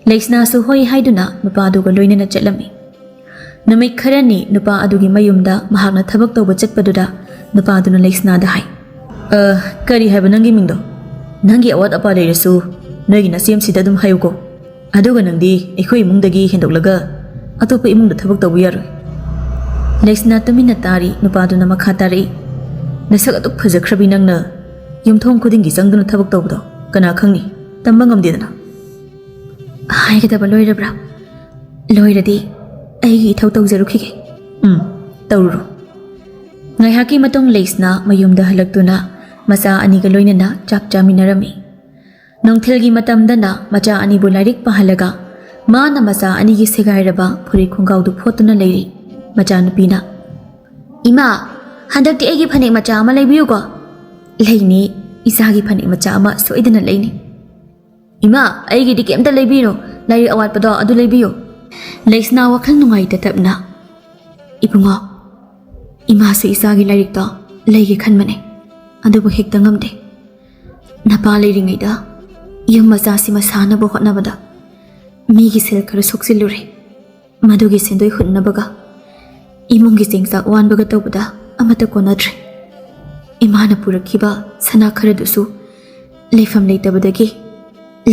ꯂꯩꯁꯅꯥꯁꯨ ꯍꯣꯏ ꯍꯥꯏꯗꯨꯅ ꯅꯨꯄꯥꯗꯨꯒ ꯂꯣꯏꯅꯅ ꯆꯠꯂꯝꯃꯤ꯫ ꯅꯨꯃꯤꯠ ꯈꯔꯅꯤ ꯅꯨꯄꯥ ꯑꯗꯨꯒꯤ ꯃꯌꯨꯝꯗ ꯃꯍꯥꯛꯅ ꯊꯕꯛ ꯇꯧꯕ ꯆꯠꯄꯗꯨꯗ ꯅꯨꯄꯥꯗꯨꯅ ꯂꯩꯁꯅꯥꯗ ꯍꯥꯏ, "ꯑ, ꯀꯔꯤ ꯍꯥꯏꯕ ꯅꯪꯒꯤ ꯃꯤꯡꯗꯣ? ꯅꯪꯒꯤ ꯑꯋꯥꯠ ꯑꯄꯥ ꯂꯩꯔꯁꯨ ꯅꯣꯏꯒꯤ ꯅꯆꯦꯝꯁꯤꯗ ꯑꯗꯨꯝ ꯍꯥꯏꯌꯨꯀꯣ꯫ ꯑꯗꯨꯒ ꯅꯪꯗꯤ ꯑꯩꯈꯣꯏ ꯏꯃꯨꯡꯗꯒꯤ ꯍꯦꯟꯗꯣꯛꯂꯒ ꯑꯇꯣꯞꯄ ꯏꯃꯨꯡꯗ ꯊꯕꯛ ꯇꯧꯕ ꯌꯥꯔꯣꯏ꯫" ꯂꯩꯁꯅꯥ ꯇꯨꯃꯤꯟꯅ ꯇꯥꯔꯤ꯫ ꯅꯨꯄꯥꯗꯨꯅ ꯃꯈꯥ ꯇꯥꯔꯛꯏ, "ꯅꯁꯛ ꯑꯗꯨꯛ ꯐꯖꯈ꯭ꯔꯕꯤ ꯅꯪꯅ ꯌꯨꯝꯊꯣꯡ ꯈꯨꯗꯤꯡꯒꯤ ꯆꯪꯗꯨꯅ ꯊꯕꯛ ꯇꯧꯕꯗꯣ ꯀꯅꯥ ꯈꯪꯅꯤ? ꯇꯝꯕ ꯉꯝꯗꯦꯗꯅ꯫" "ꯍꯥꯏꯒꯗꯕ ꯂꯣꯏꯔꯕ꯭ꯔꯥ? ꯂꯣꯏꯔꯗꯤ ꯑꯩꯒꯤ ꯏꯊꯧ ꯇꯧꯖꯔꯨꯈꯤꯒꯦ꯫" "ꯎꯝ, ꯇꯧꯔꯨꯔꯣ꯫" ꯉꯥꯏꯍꯥꯛꯀꯤ ꯃꯇꯨꯡ ꯂꯩꯁꯅꯥ ꯃꯌꯨꯝꯗ ꯍꯜꯂꯛꯇꯨꯅ ꯃꯆꯥ ꯑꯅꯤꯒ ꯂꯣꯏꯅꯅ ꯆꯥꯛ ꯆꯥꯃꯤꯟꯅꯔꯝꯃꯤ꯫ ꯅꯨꯡꯊꯤꯜꯒꯤ ꯃꯇꯝꯗꯅ ꯃꯆꯥ ꯑꯅꯤꯕꯨ ꯂꯥꯏꯔꯤꯛ ꯄꯥꯍꯜꯂꯒ ꯃꯥꯅ ꯃꯆꯥ ꯑꯅꯤꯒꯤ ꯁꯦꯒꯥꯏꯔꯕ ꯐꯨꯔꯤꯠ ꯈꯣꯡꯒ꯭ꯔꯥꯎꯗꯨ ꯐꯣꯠꯇꯨꯅ ꯂꯩꯔꯤ꯫ ꯃꯆꯥꯅꯨꯄꯤꯅ, "ꯏꯃꯥ, ꯍꯟꯗꯛꯇꯤ ꯑꯩꯒꯤ ꯐꯅꯦꯛ ꯃꯆꯥ ꯑꯃ ꯂꯩꯕꯤꯌꯨꯀꯣ꯫" "ꯂꯩꯅꯤ, ꯏꯆꯥꯒꯤ ꯐꯅꯦꯛ ꯃꯆꯥ ꯑꯃ ꯁꯣꯏꯗꯅ ꯂꯩꯅꯤ꯫" "ꯏꯃꯥ, ꯑꯩꯒꯤꯗꯤ ꯀꯩꯝꯇ ꯂꯩꯕꯤꯅꯨ, ꯂꯥꯏꯔꯤꯛ ꯑꯋꯥꯠꯄꯗꯣ ꯑꯗꯨ ꯂꯩꯕꯤꯌꯨ꯫" ꯂꯩꯁꯅꯥ ꯋꯥꯈꯜ ꯅꯨꯡꯉꯥꯏꯇ ꯇꯞꯅ, "ꯏꯕꯨꯡꯉꯣ, ꯏꯃꯥꯁꯨ ꯏꯆꯥꯒꯤ ꯂꯥꯏꯔꯤꯛꯇꯣ ꯂꯩꯒꯦ ꯈꯟꯕꯅꯦ, ꯑꯗꯨꯕꯨ ꯍꯦꯛꯇ ꯉꯝꯗꯦ꯫ ꯅꯄꯥ ꯂꯩꯔꯤꯉꯩꯗ ꯌꯨꯝ ꯃꯆꯥꯁꯤꯃ ꯁꯥꯅꯕ ꯍꯣꯠꯅꯕꯗ ꯃꯤꯒꯤ ꯁꯦꯜ ꯈꯔ ꯁꯣꯛꯆꯤꯜꯂꯨꯔꯦ꯫ ꯃꯗꯨꯒꯤ ꯁꯦꯟꯗꯣꯏ ꯍꯨꯟꯅꯕꯒ ꯏꯃꯨꯡꯒꯤ ꯆꯦꯡ ꯆꯥꯛ ꯋꯥꯟꯕꯒ ꯇꯧꯕꯗ ꯑꯃꯠꯇ ꯀꯣꯟꯅꯗ꯭ꯔꯦ꯫ ꯏꯃꯥꯅ ꯄꯨꯔꯛꯈꯤꯕ ꯁꯅꯥ ꯈꯔꯗꯨꯁꯨ ꯂꯩꯐꯝ ꯂꯩꯇꯕꯗꯒꯤ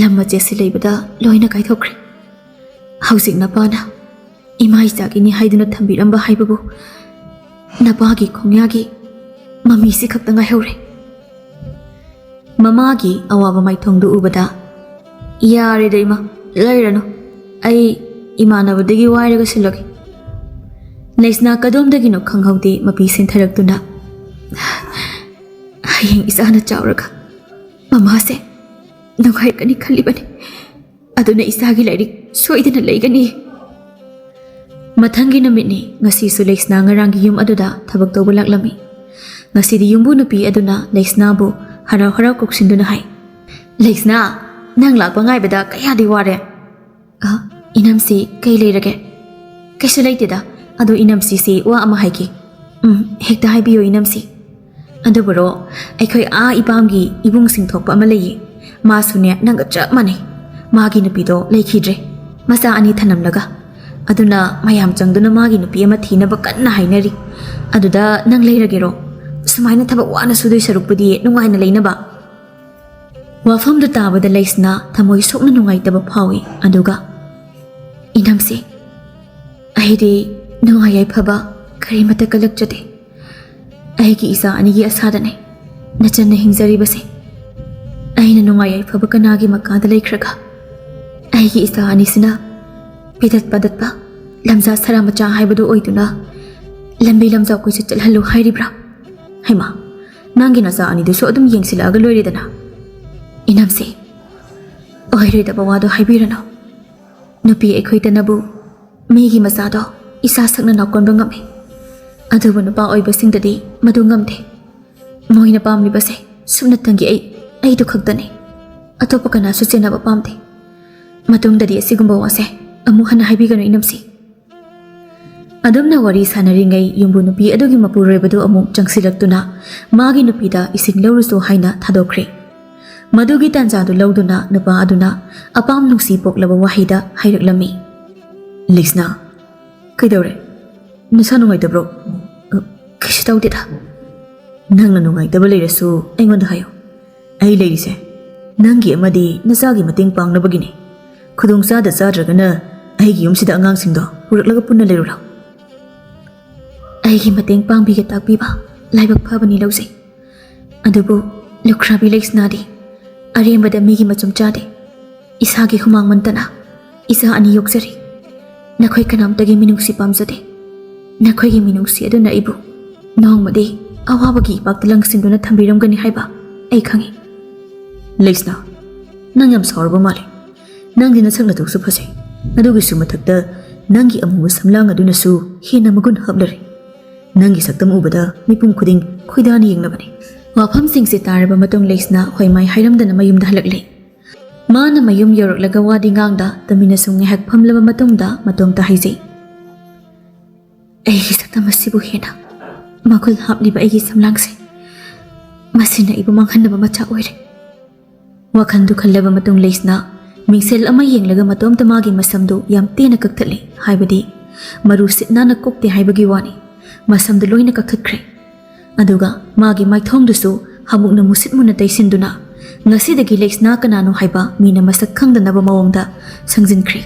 ꯂꯝ ꯃꯆꯦꯠꯁꯤ ꯂꯩꯕꯗ ꯂꯣꯏꯅ ꯀꯥꯏꯊꯣꯛꯈ꯭ꯔꯦ꯫ ꯍꯧꯖꯤꯛ ꯅꯄꯥꯅ ꯏꯃꯥ ꯏꯆꯥꯒꯤꯅꯤ ꯍꯥꯏꯗꯨꯅ ꯊꯝꯕꯤꯔꯝꯕ ꯍꯥꯏꯕꯕꯨ ꯅꯄꯥꯒꯤ ꯈꯣꯡꯌꯥꯒꯤ ꯃꯃꯤꯁꯤ ꯈꯛꯇ ꯉꯥꯏꯍꯧꯔꯦ꯫" ꯃꯃꯥꯒꯤ ꯑꯋꯥꯕ ꯃꯥꯏꯊꯣꯡꯗꯨ ꯎꯕꯗ, "ꯌꯥꯔꯦꯗ ꯏꯃꯥ, ꯂꯩꯔꯅꯨ꯫ ꯑꯩ ꯏꯃꯥꯟꯅꯕꯗꯒꯤ ꯋꯥꯏꯔꯒ ꯁꯤꯜꯂꯒꯦ꯫" ꯂꯩꯁꯅꯥ ꯀꯗꯣꯝꯗꯒꯤꯅꯣ ꯈꯪꯍꯧꯗꯦ ꯃꯄꯤ ꯁꯤꯟꯊꯔꯛꯇꯨꯅ, "ꯍꯌꯦꯡ ꯏꯆꯥꯅ ꯆꯥꯎꯔꯒ ꯃꯃꯥꯁꯦ ꯅꯨꯡꯉꯥꯏꯔꯛꯀꯅꯤ ꯈꯜꯂꯤꯕꯅꯤ꯫ ꯑꯗꯨꯅ ꯏꯆꯥꯒꯤ ꯂꯥꯏꯔꯤꯛ ꯁꯣꯏꯗꯅ ꯂꯩꯒꯅꯤ꯫" ꯃꯊꯪꯒꯤ ꯅꯨꯃꯤꯠꯅꯤ꯫ ꯉꯁꯤꯁꯨ ꯂꯩꯁꯅꯥ ꯉꯔꯥꯡꯒꯤ ꯌꯨꯝ ꯑꯗꯨꯗ ꯊꯕꯛ ꯇꯧꯕ ꯂꯥꯛꯂꯝꯃꯤ꯫ ꯉꯁꯤꯗꯤ ꯌꯨꯝꯕꯨ ꯅꯨꯄꯤ ꯑꯗꯨꯅ ꯂꯩꯁꯅꯥꯕꯨ ꯍꯔꯥꯎ ꯍꯔꯥꯎ ꯀꯧꯁꯤꯟꯗꯨꯅ ꯍꯥꯏ, "ꯂꯩꯁꯅꯥ, ꯅꯪ ꯂꯥꯛꯄ ꯉꯥꯏꯕꯗ ꯀꯌꯥꯗꯤ ꯋꯥꯔꯦ꯫" "ꯑ, ꯏꯅꯝꯁꯤ, ꯀꯩ ꯂꯩꯔꯒꯦ?" "ꯀꯩꯁꯨ ꯂꯩꯇꯦꯗ, ꯑꯗꯣ ꯏꯅꯝꯁꯤꯁꯤ ꯋꯥ ꯑꯃ ꯍꯥꯏꯒꯦ꯫" "ꯎꯝ, ꯍꯦꯛꯇ ꯍꯥꯏꯕꯤꯌꯨ ꯏꯅꯝꯁꯤ꯫" "ꯑꯗꯨꯕꯨꯔꯣ, ꯑꯩꯈꯣꯏ ꯑꯥ ꯏꯄꯥꯝꯒꯤ ꯏꯕꯨꯡꯁꯤꯡ ꯊꯣꯛꯄ ꯑꯃ ꯂꯩꯌꯦ, ꯃꯥꯁꯨꯅꯦ ꯅꯪꯒ ꯆꯞ ꯃꯥꯟꯅꯩ꯫ ꯃꯥꯒꯤ ꯅꯨꯄꯤꯗꯣ ꯂꯩꯈꯤꯗ꯭ꯔꯦ, ꯃꯆꯥ ꯑꯅꯤ ꯊꯅꯝꯂꯒ꯫ ꯑꯗꯨꯅ ꯃꯌꯥꯝ ꯆꯪꯗꯨꯅ ꯃꯥꯒꯤ ꯅꯨꯄꯤ ꯑꯃ ꯊꯤꯅꯕ ꯀꯟꯅ ꯍꯥꯏꯅꯔꯤ꯫ ꯑꯗꯨꯗ ꯅꯪ ꯂꯩꯔꯒꯦꯔꯣ? ꯁꯨꯃꯥꯏꯅ ꯊꯕꯛ ꯋꯥꯅ ꯁꯨꯗꯣꯏ ꯁꯔꯨꯛꯄꯨꯗꯤ ꯅꯨꯡꯉꯥꯏꯅ ꯂꯩꯅꯕ꯫" ꯋꯥꯐꯝꯗꯨ ꯇꯥꯕꯗ ꯂꯩꯁꯅꯥ ꯊꯃꯣꯏ ꯁꯣꯛꯅ ꯅꯨꯡꯉꯥꯏꯇꯕ ꯐꯥꯎꯏ꯫ ꯑꯗꯨꯒ, "ꯏꯅꯝꯁꯦ, ꯑꯩꯗꯤ ꯅꯨꯡꯉꯥꯏ ꯌꯥꯏꯐꯕ ꯀꯔꯤꯃꯠꯇ ꯀꯜꯂꯛꯆꯗꯦ꯫ ꯑꯩꯒꯤ ꯏꯆꯥ ꯑꯅꯤꯒꯤ ꯑꯁꯥꯗꯅꯦ ꯅꯆꯟꯅ ꯍꯤꯡꯖꯔꯤꯕꯁꯦ꯫ ꯑꯩꯅ ꯅꯨꯡꯉꯥꯏ ꯌꯥꯏꯐꯕ ꯀꯅꯥꯒꯤ ꯃꯈꯥꯗ ꯂꯩꯈ꯭ꯔꯒ? ꯑꯩꯒꯤ ꯏꯆꯥ ꯑꯅꯤꯁꯤꯅ ꯄꯤꯗꯠ ꯄꯥꯗꯠꯄ, ꯂꯝꯖꯥ ꯁꯔꯥ ꯃꯆꯥ ꯍꯥꯏꯕꯗꯨ ꯑꯣꯏꯗꯨꯅ ꯂꯝꯕꯤ ꯂꯝꯖꯥꯎ ꯀꯣꯏꯆꯠ ꯆꯠꯍꯜꯂꯨ ꯍꯥꯏꯔꯤꯕ꯭ꯔꯥ? ꯍꯩꯃꯥ, ꯅꯪꯒꯤ ꯅꯆꯥ ꯑꯅꯤꯗꯨꯁꯨ ꯑꯗꯨꯝ ꯌꯦꯡꯁꯤꯜꯂꯛꯑꯒ ꯂꯣꯏꯔꯦꯗꯅ꯫ ꯏꯅꯝꯁꯦ, ꯑꯣꯏꯔꯣꯏꯗꯕ ꯋꯥꯗꯣ ꯍꯥꯏꯕꯤꯔꯅꯨ꯫ ꯅꯨꯄꯤ ꯑꯩꯈꯣꯏꯇꯅꯕꯨ ꯃꯤꯒꯤ ꯃꯆꯥꯗꯣ ꯏꯁꯥ ꯁꯛꯅ ꯅꯥꯎꯀꯣꯟꯕ ꯉꯝꯃꯤ, ꯑꯗꯨꯕꯨ ꯅꯨꯄꯥ ꯑꯣꯏꯕꯁꯤꯡꯗꯗꯤ ꯃꯗꯨ ꯉꯝꯗꯦ꯫ ꯃꯣꯏꯅ ꯄꯥꯝꯂꯤꯕꯁꯦ ꯁꯨꯞꯅꯇꯪꯒꯤ ꯑꯩ, ꯑꯩꯗꯨ ꯈꯛꯇꯅꯤ꯫ ꯑꯇꯣꯞꯄ ꯀꯅꯥꯁꯨ ꯆꯦꯟꯅꯕ ꯄꯥꯝꯗꯦ꯫ ꯃꯇꯨꯡꯗꯗꯤ ꯑꯁꯤꯒꯨꯝꯕ ꯋꯥꯁꯦ ꯑꯃꯨꯛ ꯍꯟꯅ ꯍꯥꯏꯕꯤꯒꯅꯨ, ꯏꯅꯝꯁꯤ꯫ ꯑꯗꯨꯝꯅ ꯋꯥꯔꯤ ꯁꯥꯟꯅꯔꯤꯉꯩ, ꯌꯨꯝꯕꯨ ꯅꯨꯄꯤ ꯑꯗꯨꯒꯤ ꯃꯄꯨꯔꯣꯏꯕꯗꯨ ꯑꯃꯨꯛ ꯆꯪꯁꯤꯜꯂꯛꯇꯨꯅ ꯃꯥꯒꯤ ꯅꯨꯄꯤꯗ ꯏꯁꯤꯡ ꯂꯧꯔꯨꯆꯣ ꯍꯥꯏꯅ ꯊꯥꯗꯣꯛꯈ꯭ꯔꯦ꯫ ꯃꯗꯨꯒꯤ ꯇꯥꯟꯖꯥꯗꯨ ꯂꯧꯗꯨꯅ ꯅꯨꯄꯥ ꯑꯗꯨꯅ ꯑꯄꯥꯝ ꯅꯨꯡꯁꯤ ꯄꯣꯛꯂꯕ ꯋꯥꯍꯩꯗ ꯍꯥꯏꯔꯛꯂꯝꯃꯤ, "ꯂꯤꯁꯅꯥ, ꯀꯩꯗꯧꯔꯦ? ꯅꯁꯥ ꯅꯨꯡꯉꯥꯏꯇꯕ꯭ꯔꯣ?" "ꯑ, ꯀꯩꯁꯨ ꯇꯧꯗꯦꯗ꯫" "ꯅꯪꯅ ꯅꯨꯡꯉꯥꯏꯇꯕ ꯂꯩꯔꯁꯨ ꯑꯩꯉꯣꯟꯗ ꯍꯥꯏꯌꯨ꯫ ꯑꯩ ꯂꯩꯔꯤꯁꯦ ꯅꯪꯒꯤ ꯑꯃꯗꯤ ꯅꯆꯥꯒꯤ ꯃꯇꯦꯡ ꯄꯥꯡꯅꯕꯒꯤꯅꯦ꯫ ꯈꯨꯗꯣꯡ ꯆꯥꯗ ꯆꯥꯗ꯭ꯔꯒꯅ ꯑꯩꯒꯤ ꯌꯨꯝꯁꯤꯗ ꯑꯉꯥꯡꯁꯤꯡꯗꯣ ꯄꯨꯔꯛꯂꯒ ꯄꯨꯟꯅ ꯂꯩꯔꯨ ꯂꯥꯎ꯫" ꯑꯩꯒꯤ ꯃꯇꯦꯡ ꯄꯥꯡꯕꯤꯒꯦ ꯇꯥꯛꯄꯤꯕ ꯂꯥꯏꯕꯛ ꯐꯕꯅꯤ ꯂꯧꯖꯩ꯫ ꯑꯗꯨꯕꯨ ꯂꯨꯈ꯭ꯔꯥꯕꯤ ꯂꯩꯁꯅꯥꯗꯤ ꯑꯔꯦꯝꯕꯗ ꯃꯤꯒꯤ ꯃꯆꯨꯝ ꯆꯥꯗꯦ꯫ ꯏꯁꯥꯒꯤ ꯍꯨꯃꯥꯡ ꯃꯟꯇꯅ ꯏꯆꯥ ꯑꯅꯤ ꯌꯣꯛꯆꯔꯤ꯫ ꯅꯈꯣꯏ ꯀꯅꯥꯝꯇꯒꯤ ꯃꯤꯅꯨꯡꯁꯤ ꯄꯥꯝꯖꯗꯦ꯫ ꯅꯈꯣꯏꯒꯤ ꯃꯤꯅꯨꯡꯁꯤ ꯑꯗꯨꯅ ꯑꯩꯕꯨ ꯅꯣꯡꯃꯗꯤ ꯑꯋꯥꯕꯒꯤ ꯏꯄꯥꯛꯇ ꯂꯪꯁꯤꯟꯗꯨꯅ ꯊꯝꯕꯤꯔꯝꯒꯅꯤ ꯍꯥꯏꯕ ꯑꯩ ꯈꯪꯏ꯫ ꯂꯩꯁꯅꯥ, ꯅꯪ ꯌꯥꯝ ꯁꯥꯎꯔꯕ ꯃꯥꯜꯂꯦ꯫ ꯅꯪꯗꯤ ꯅꯁꯛ ꯅꯇꯧꯁꯨ ꯐꯖꯩ꯫ ꯑꯗꯨꯒꯤꯁꯨ ꯃꯊꯛꯇ ꯅꯪꯒꯤ ꯑꯃꯨꯕ ꯁꯝꯂꯥꯡ ꯑꯗꯨꯅꯁꯨ ꯍꯦꯟꯅ ꯃꯒꯨꯟ ꯍꯥꯞꯂꯔꯦ꯫ ꯅꯪꯒꯤ ꯁꯛꯇꯝ ꯎꯕꯗ ꯃꯤꯄꯨꯝ ꯈꯨꯗꯤꯡ ꯈꯣꯏꯗꯥꯅ ꯌꯦꯡꯅꯕꯅꯤ꯫ ꯋꯥꯐꯝꯁꯤꯡꯁꯦ ꯇꯥꯔꯕ ꯃꯇꯨꯡ ꯂꯩꯁꯅꯥ ꯍꯣꯏ ꯃꯥꯏ ꯍꯥꯏꯔꯝꯗꯅ ꯃꯌꯨꯝꯗ ꯍꯜꯂꯛꯂꯦ꯫ ꯃꯥꯅ ꯃꯌꯨꯝ ꯌꯧꯔꯛꯂꯒ ꯋꯥꯗꯤ ꯉꯥꯡꯗ ꯇꯨꯃꯤꯟꯅ ꯁꯨꯝ ꯉꯥꯏꯍꯥꯛ ꯐꯝꯂꯕ ꯃꯇꯨꯡꯗ ꯃꯇꯣꯝꯇ ꯍꯥꯏꯖꯩ, "ꯑꯩꯒꯤ ꯁꯛꯇꯝ ꯑꯁꯤꯕꯨ ꯍꯦꯟꯅ ꯃꯒꯨꯟ ꯍꯥꯞꯂꯤꯕ ꯑꯩꯒꯤ ꯁꯝꯂꯥꯡꯁꯦ, ꯃꯁꯤꯅ ꯑꯩꯕꯨ ꯃꯥꯡꯍꯟꯅꯕ ꯃꯆꯥꯛ ꯑꯣꯏꯔꯦ꯫" ꯋꯥꯈꯜꯗꯨ ꯈꯜꯂꯕ ꯃꯇꯨꯡ ꯂꯩꯁꯅꯥ ꯃꯤꯡꯁꯦꯜ ꯑꯃ ꯌꯦꯡꯂꯒ ꯃꯇꯣꯝꯇ ꯃꯥꯒꯤ ꯃꯁꯝꯗꯨ ꯌꯥꯝ ꯇꯦꯟꯅ ꯀꯛꯊꯠꯂꯤ, ꯍꯥꯏꯕꯗꯤ ꯃꯔꯨ ꯁꯤꯠ ꯅꯥꯟꯅ ꯀꯣꯛꯇꯦ ꯍꯥꯏꯕꯒꯤ ꯋꯥꯅꯤ꯫ ꯃꯁꯝꯗꯨ ꯂꯣꯏꯅ ꯀꯛꯊꯠꯈ꯭ꯔꯦ꯫ ꯑꯗꯨꯒ ꯃꯥꯒꯤ ꯃꯥꯏꯊꯣꯡꯗꯨꯁꯨ ꯍꯥꯃꯨꯛꯅ ꯃꯨꯁꯤꯠ ꯃꯨꯅ ꯇꯩꯁꯤꯟꯗꯨꯅ ꯉꯁꯤꯗꯒꯤ ꯂꯩꯁꯅꯥ ꯀꯅꯥꯅꯣ ꯍꯥꯏꯕ ꯃꯤꯅ ꯃꯁꯛ ꯈꯪꯗꯅꯕ ꯃꯑꯣꯡꯗ ꯁꯪꯖꯤꯟꯈ꯭ꯔꯦ꯫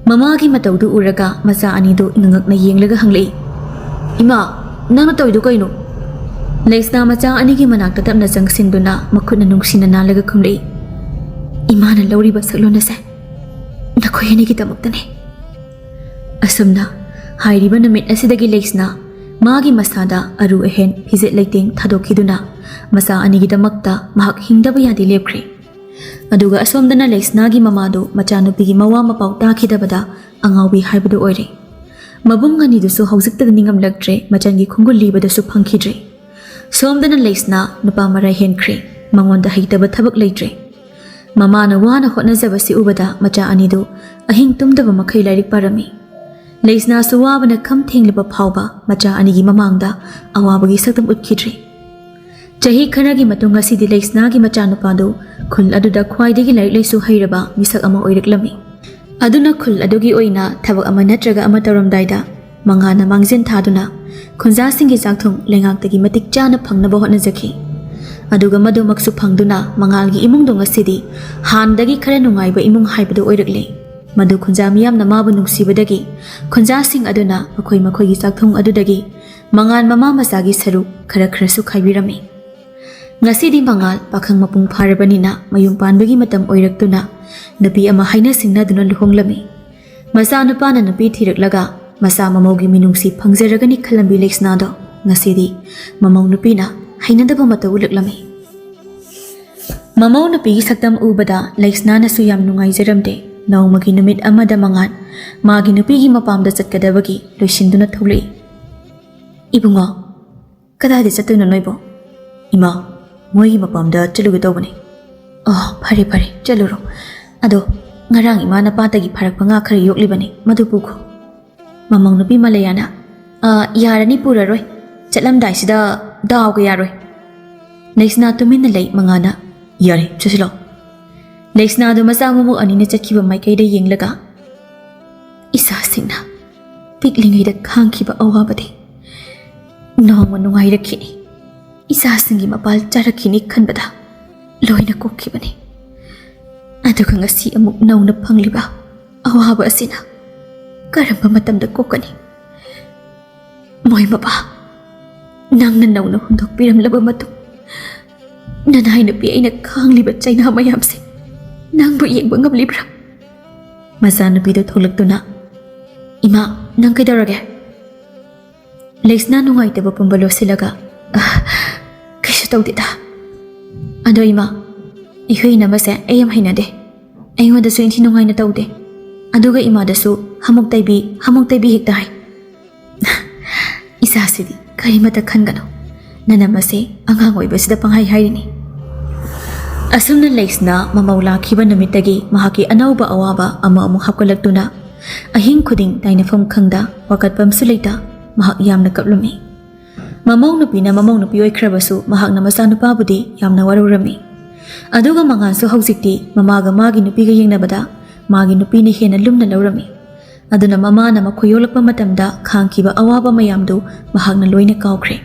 ꯃꯃꯥꯒꯤ ꯃꯇꯧꯗꯨ ꯎꯔꯒ ꯃꯆꯥ ꯑꯅꯤꯗꯨ ꯉꯉꯛꯅ ꯌꯦꯡꯂꯒ ꯍꯪꯂꯛꯏ, "ꯏꯃꯥ, ꯅꯪꯅ ꯇꯧꯔꯤꯗꯨ ꯀꯩꯅꯣ?" ꯂꯩꯁꯅꯥ ꯃꯆꯥ ꯑꯅꯤꯒꯤ ꯃꯅꯥꯛꯇ ꯇꯞꯅ ꯆꯪꯁꯤꯟꯗꯨꯅ ꯃꯈꯨꯠꯅ ꯅꯨꯡꯁꯤꯅ ꯅꯥꯜꯂꯒ ꯈꯨꯝꯂꯛꯏ, "ꯏꯃꯥꯅ ꯂꯧꯔꯤꯕ ꯁꯛꯂꯣꯟ ꯑꯁꯦ ꯅꯈꯣꯏ ꯑꯅꯤꯒꯤꯗꯃꯛꯇꯅꯦ"꯫ ꯑꯁꯨꯝꯅ ꯍꯥꯏꯔꯤꯕ ꯅꯨꯃꯤꯠ ꯑꯁꯤꯗꯒꯤ ꯂꯩꯁꯅꯥ ꯃꯥꯒꯤ ꯃꯁꯥꯗ ꯑꯔꯨ ꯑꯍꯦꯟ, ꯐꯤꯖꯦꯠ ꯂꯩꯇꯦꯡ ꯊꯥꯗꯣꯛꯈꯤꯗꯨꯅ ꯃꯆꯥ ꯑꯅꯤꯒꯤꯗꯃꯛꯇ ꯃꯍꯥꯛ ꯍꯤꯡꯗꯕ ꯌꯥꯗꯦ ꯂꯦꯞꯈ꯭ꯔꯦ꯫ ꯑꯗꯨꯒ ꯑꯁꯣꯝꯗꯅ ꯂꯩꯁꯅꯥꯒꯤ ꯃꯃꯥꯗꯨ ꯃꯆꯥꯅꯨꯄꯤꯒꯤ ꯃꯋꯥ ꯃꯄꯥꯎ ꯇꯥꯈꯤꯗꯕꯗ ꯑꯉꯥꯎꯕꯤ ꯍꯥꯏꯕꯗꯨ ꯑꯣꯏꯔꯦ꯫ ꯃꯕꯨꯡ ꯑꯅꯤꯗꯨꯁꯨ ꯍꯧꯖꯤꯛꯇꯗ ꯅꯤꯡꯉꯝꯂꯛꯇ꯭ꯔꯦ, ꯃꯆꯟꯒꯤ ꯈꯣꯡꯒꯨꯜ ꯂꯤꯕꯗꯁꯨ ꯐꯪꯈꯤꯗ꯭ꯔꯦ꯫ ꯁꯣꯝꯗꯅ ꯂꯩꯁꯅꯥ ꯅꯨꯄꯥ ꯃꯔꯥꯏ ꯍꯦꯟꯈ꯭ꯔꯦ, ꯃꯉꯣꯟꯗ ꯍꯩꯇꯕ ꯊꯕꯛ ꯂꯩꯇ꯭ꯔꯦ꯫ ꯃꯃꯥꯅ ꯋꯥꯅ ꯍꯣꯠꯅꯖꯕꯁꯤ ꯎꯕꯗ ꯃꯆꯥ ꯑꯅꯤꯗꯨ ꯑꯍꯤꯡ ꯇꯨꯝꯗꯕ ꯃꯈꯩ ꯂꯥꯏꯔꯤꯛ ꯄꯥꯔꯝꯃꯤ꯫ ꯂꯩꯁꯅꯥꯁꯨ ꯋꯥꯕꯅ ꯈꯝ ꯊꯦꯡꯂꯕ ꯐꯥꯎꯕ ꯃꯆꯥ ꯑꯅꯤꯒꯤ ꯃꯃꯥꯡꯗ ꯑꯋꯥꯕꯒꯤ ꯁꯛꯇꯝ ꯎꯠꯈꯤꯗ꯭ꯔꯦ꯫ ꯆꯍꯤ ꯈꯔꯒꯤ ꯃꯇꯨꯡ ꯑꯁꯤꯗꯤ ꯂꯩꯁꯅꯥꯒꯤ ꯃꯆꯥꯅꯨꯄꯥꯗꯨ ꯈꯨꯜ ꯑꯗꯨꯗ ꯈ꯭ꯋꯥꯏꯗꯒꯤ ꯂꯥꯏꯔꯤꯛ ꯂꯥꯏꯁꯨ ꯍꯩꯔꯕ ꯃꯤꯁꯛ ꯑꯃ ꯑꯣꯏꯔꯛꯂꯝꯃꯤ꯫ ꯑꯗꯨꯅ ꯈꯨꯜ ꯑꯗꯨꯒꯤ ꯑꯣꯏꯅ ꯊꯕꯛ ꯑꯃ ꯅꯠꯇ꯭ꯔꯒ ꯑꯃ ꯇꯧꯔꯝꯗꯥꯏꯗ ꯃꯉꯥꯜꯅ ꯃꯥꯡꯖꯤꯟ ꯊꯥꯗꯨꯅ ꯈꯨꯟꯖꯥꯁꯤꯡꯒꯤ ꯆꯥꯛꯊꯨꯡ ꯂꯩꯉꯥꯛꯇꯒꯤ ꯃꯇꯤꯛ ꯆꯥꯅ ꯐꯪꯅꯕ ꯍꯣꯠꯅꯖꯈꯤ꯫ ꯑꯗꯨꯒ ꯃꯗꯨꯃꯛꯁꯨ ꯐꯪꯗꯨꯅ ꯃꯉꯥꯜꯒꯤ ꯏꯃꯨꯡꯗꯣ ꯉꯁꯤꯗꯤ ꯍꯥꯟꯅꯗꯒꯤ ꯈꯔ ꯅꯨꯡꯉꯥꯏꯕ ꯏꯃꯨꯡ ꯍꯥꯏꯕꯗꯨ ꯑꯣꯏꯔꯛꯂꯦ꯫ ꯃꯗꯨ ꯈꯨꯟꯖꯥ ꯃꯤꯌꯥꯝꯅ ꯃꯥꯕꯨ ꯅꯨꯡꯁꯤꯕꯗꯒꯤ ꯈꯨꯟꯖꯥꯁꯤꯡ ꯑꯗꯨꯅ ꯃꯈꯣꯏ ꯃꯈꯣꯏꯒꯤ ꯆꯥꯛꯊꯨꯡ ꯑꯗꯨꯗꯒꯤ ꯃꯉꯥꯜ ꯃꯃꯥ ꯃꯆꯥꯒꯤ ꯁꯔꯨꯛ ꯈꯔ ꯈꯔꯁꯨ ꯈꯥꯏꯕꯤꯔꯝꯃꯤ꯫ ꯉꯁꯤꯗꯤ ꯃꯉꯥꯜ ꯄꯥꯈꯪ ꯃꯄꯨꯡ ꯐꯥꯔꯕꯅꯤꯅ ꯃꯌꯨꯝ ꯄꯥꯟꯕꯒꯤ ꯃꯇꯝ ꯑꯣꯏꯔꯛꯇꯨꯅ ꯅꯨꯄꯤ ꯑꯃ ꯍꯥꯏꯅ ꯁꯤꯡꯅꯗꯨꯅ ꯂꯨꯍꯣꯡꯂꯝꯃꯤ꯫ ꯃꯆꯥꯅꯨꯄꯥꯅ ꯅꯨꯄꯤ ꯊꯤꯔꯛꯂꯒ ꯃꯆꯥ ꯃꯃꯧꯒꯤ ꯃꯤꯅꯨꯡꯁꯤ ꯐꯪꯖꯔꯒꯅꯤ ꯈꯜꯂꯝꯕꯤ ꯂꯩꯁꯅꯥꯗꯣ ꯉꯁꯤꯗꯤ ꯃꯃꯧ ꯅꯨꯄꯤꯅ ꯍꯩꯅꯗꯕ ꯃꯇꯧ ꯎꯠꯂꯛꯂꯝꯃꯤ꯫ ꯃꯃꯧ ꯅꯨꯄꯤꯒꯤ ꯁꯛꯇꯝ ꯎꯕꯗ ꯂꯩꯁꯅꯥꯅꯁꯨ ꯌꯥꯝ ꯅꯨꯡꯉꯥꯏꯖꯔꯝꯗꯦ꯫ ꯅꯣꯡꯃꯒꯤ ꯅꯨꯃꯤꯠ ꯑꯃꯗ ꯃꯉꯥꯜ ꯃꯥꯒꯤ ꯅꯨꯄꯤꯒꯤ ꯃꯄꯥꯝꯗ ꯆꯠꯀꯗꯕꯒꯤ ꯂꯣꯏꯁꯤꯟꯗꯨꯅ ꯊꯣꯛꯂꯛꯏ꯫ "ꯏꯕꯨꯡꯉꯣ, ꯀꯗꯥꯏꯗ ꯆꯠꯇꯣꯏꯅꯣ ꯅꯣꯏꯕꯣ?" "ꯏꯃꯥ, ꯃꯣꯏꯒꯤ ꯃꯄꯥꯝꯗ ꯆꯠꯂꯨꯒꯦ ꯇꯧꯕꯅꯦ꯫" "ꯑꯣ, ꯐꯔꯦ ꯐꯔꯦ, ꯆꯠꯂꯨꯔꯣ꯫ ꯑꯗꯣ ꯉꯔꯥꯡ ꯏꯃꯥꯅ ꯄꯥꯠꯇꯒꯤ ꯐꯥꯔꯛꯄ ꯉꯥ ꯈꯔ ꯌꯣꯛꯂꯤꯕꯅꯦ, ꯃꯗꯨ ꯄꯨꯈꯣ꯫" ꯃꯃꯧ ꯅꯨꯄꯤ ꯃꯂꯌꯥꯅ, "ꯑ, ꯌꯥꯔꯅꯤ, ꯄꯨꯔꯔꯣꯏ꯫ ꯆꯠꯂꯝꯗꯥꯏꯁꯤꯗ ꯗꯥꯎꯒ ꯌꯥꯔꯣꯏ꯫" ꯂꯩꯁꯅꯥ ꯇꯨꯃꯤꯟꯅ ꯂꯩ꯫ ꯃꯉꯥꯜꯅ, "ꯌꯥꯔꯦ, ꯆꯠꯁꯤꯜꯂꯣ꯫" ꯂꯩꯁꯅꯥꯗꯨ ꯃꯆꯥ ꯃꯃꯧ ꯑꯅꯤꯅ ꯆꯠꯈꯤꯕ ꯃꯥꯏꯀꯩꯗ ꯌꯦꯡꯂꯒ, "ꯏꯆꯥꯁꯤꯡꯅ ꯄꯤꯛꯂꯤꯉꯩꯗ ꯈꯥꯡꯈꯤꯕ ꯑꯋꯥꯕꯗꯤ ꯅꯣꯡꯃ ꯅꯨꯡꯉꯥꯏꯔꯛꯈꯤꯅꯤ, ꯏꯆꯥꯁꯤꯡꯒꯤ ꯃꯄꯥꯜ ꯆꯥꯔꯛꯈꯤꯅꯤ ꯈꯟꯕꯗ ꯂꯣꯏꯅ ꯀꯣꯛꯈꯤꯕꯅꯤ꯫ ꯑꯗꯨꯒ ꯉꯁꯤ ꯑꯃꯨꯛ ꯅꯧꯅ ꯐꯪꯂꯤꯕ ꯑꯋꯥꯕ ꯑꯁꯤꯅ ꯀꯔꯝꯕ ꯃꯇꯝꯗ ꯀꯣꯛꯀꯅꯤ? ꯃꯣꯏ ꯃꯄꯥ, ꯅꯪꯅ ꯅꯧꯅ ꯍꯨꯟꯗꯣꯛꯄꯤꯔꯝꯂꯕ ꯃꯇꯨꯡ, ꯅꯅꯥꯏ ꯅꯨꯄꯤ ꯑꯩꯅ ꯈꯥꯡꯂꯤꯕ ꯆꯩꯅꯥ ꯃꯌꯥꯝꯁꯦ ꯅꯪꯕꯨ ꯌꯦꯡꯕ ꯉꯝꯂꯤꯕ꯭ꯔꯥ? ꯃꯆꯥꯅꯨꯄꯤꯗꯨ ꯊꯣꯛꯂꯛꯇꯨꯅ, "ꯏꯃꯥ, ꯅꯪ ꯀꯩꯗꯧꯔꯒꯦ?" ꯂꯩꯁꯅꯥ ꯅꯨꯡꯉꯥꯏꯇꯕ ꯄꯨꯝꯕ ꯂꯣꯠꯁꯤꯜꯂꯒ, "ꯑ, ꯀꯩꯁꯨ ꯇꯧꯗꯦꯗ꯫ ꯑꯗꯣ ꯏꯃꯥ, ꯑꯩꯈꯣꯏ ꯏꯅꯝꯃꯁꯦ ꯑꯩ ꯌꯥꯝ ꯍꯩꯅꯗꯦ꯫ ꯑꯩꯉꯣꯟꯗꯁꯨ ꯏꯟꯊꯤ ꯅꯨꯡꯉꯥꯏꯅ ꯇꯧꯗꯦ꯫ ꯑꯗꯨꯒ ꯏꯃꯥꯗꯁꯨ ꯍꯃꯨꯛ ꯇꯩꯕꯤ, ꯍꯃꯨꯛ ꯇꯩꯕꯤ ꯍꯦꯛꯇ ꯍꯥꯏ꯫" "ꯏꯆꯥꯁꯤꯗꯤ ꯀꯔꯤꯃꯠꯇ ꯈꯟꯒꯅꯨ꯫ ꯅꯅꯝꯃꯁꯦ ꯑꯉꯥꯡ ꯑꯣꯏꯕꯁꯤꯗ ꯄꯪꯍꯥꯏ ꯍꯥꯏꯔꯤꯅꯤ꯫" ꯑꯁꯨꯝꯅ ꯂꯩꯁꯅꯥ ꯃꯃꯧ ꯂꯥꯛꯈꯤꯕ ꯅꯨꯃꯤꯠꯇꯒꯤ ꯃꯍꯥꯛꯀꯤ ꯑꯅꯧꯕ ꯑꯋꯥꯕ ꯑꯃ ꯑꯃꯨꯛ ꯍꯥꯞꯀꯠꯂꯛꯇꯨꯅ, ꯑꯍꯤꯡ ꯈꯨꯗꯤꯡ ꯇꯥꯏꯅꯐꯝ ꯈꯪꯗ, ꯋꯥꯀꯠꯄꯝꯁꯨ ꯂꯩꯇ, ꯃꯍꯥꯛ ꯌꯥꯝꯅ ꯀꯞꯂꯝꯃꯤ꯫ ꯃꯃꯧ ꯅꯨꯄꯤꯅ ꯃꯃꯧ ꯅꯨꯄꯤ ꯑꯣꯏꯈ꯭ꯔꯕꯁꯨ, ꯃꯍꯥꯛꯅ ꯃꯆꯥꯅꯨꯄꯥꯕꯨꯗꯤ ꯌꯥꯝꯅ ꯋꯥꯔꯧꯔꯝꯃꯤ꯫ ꯑꯗꯨꯒ ꯃꯉꯥꯜꯁꯨ ꯍꯧꯖꯤꯛꯇꯤ ꯃꯃꯥꯒ ꯃꯥꯒꯤ ꯅꯨꯄꯤꯒ ꯌꯦꯡꯅꯕꯗ ꯃꯥꯒꯤ ꯅꯨꯄꯤꯅ ꯍꯦꯟꯅ ꯂꯨꯝꯅ ꯂꯧꯔꯝꯃꯤ꯫ ꯑꯗꯨꯅ ꯃꯃꯥꯅ ꯃꯈꯣꯏ ꯌꯣꯛꯂꯛꯄ ꯃꯇꯝꯗ ꯈꯥꯡꯈꯤꯕ ꯑꯋꯥꯕ ꯃꯌꯥꯝꯗꯨ ꯃꯍꯥꯛꯅ ꯂꯣꯏꯅ ꯀꯥꯎꯈ꯭ꯔꯦ꯫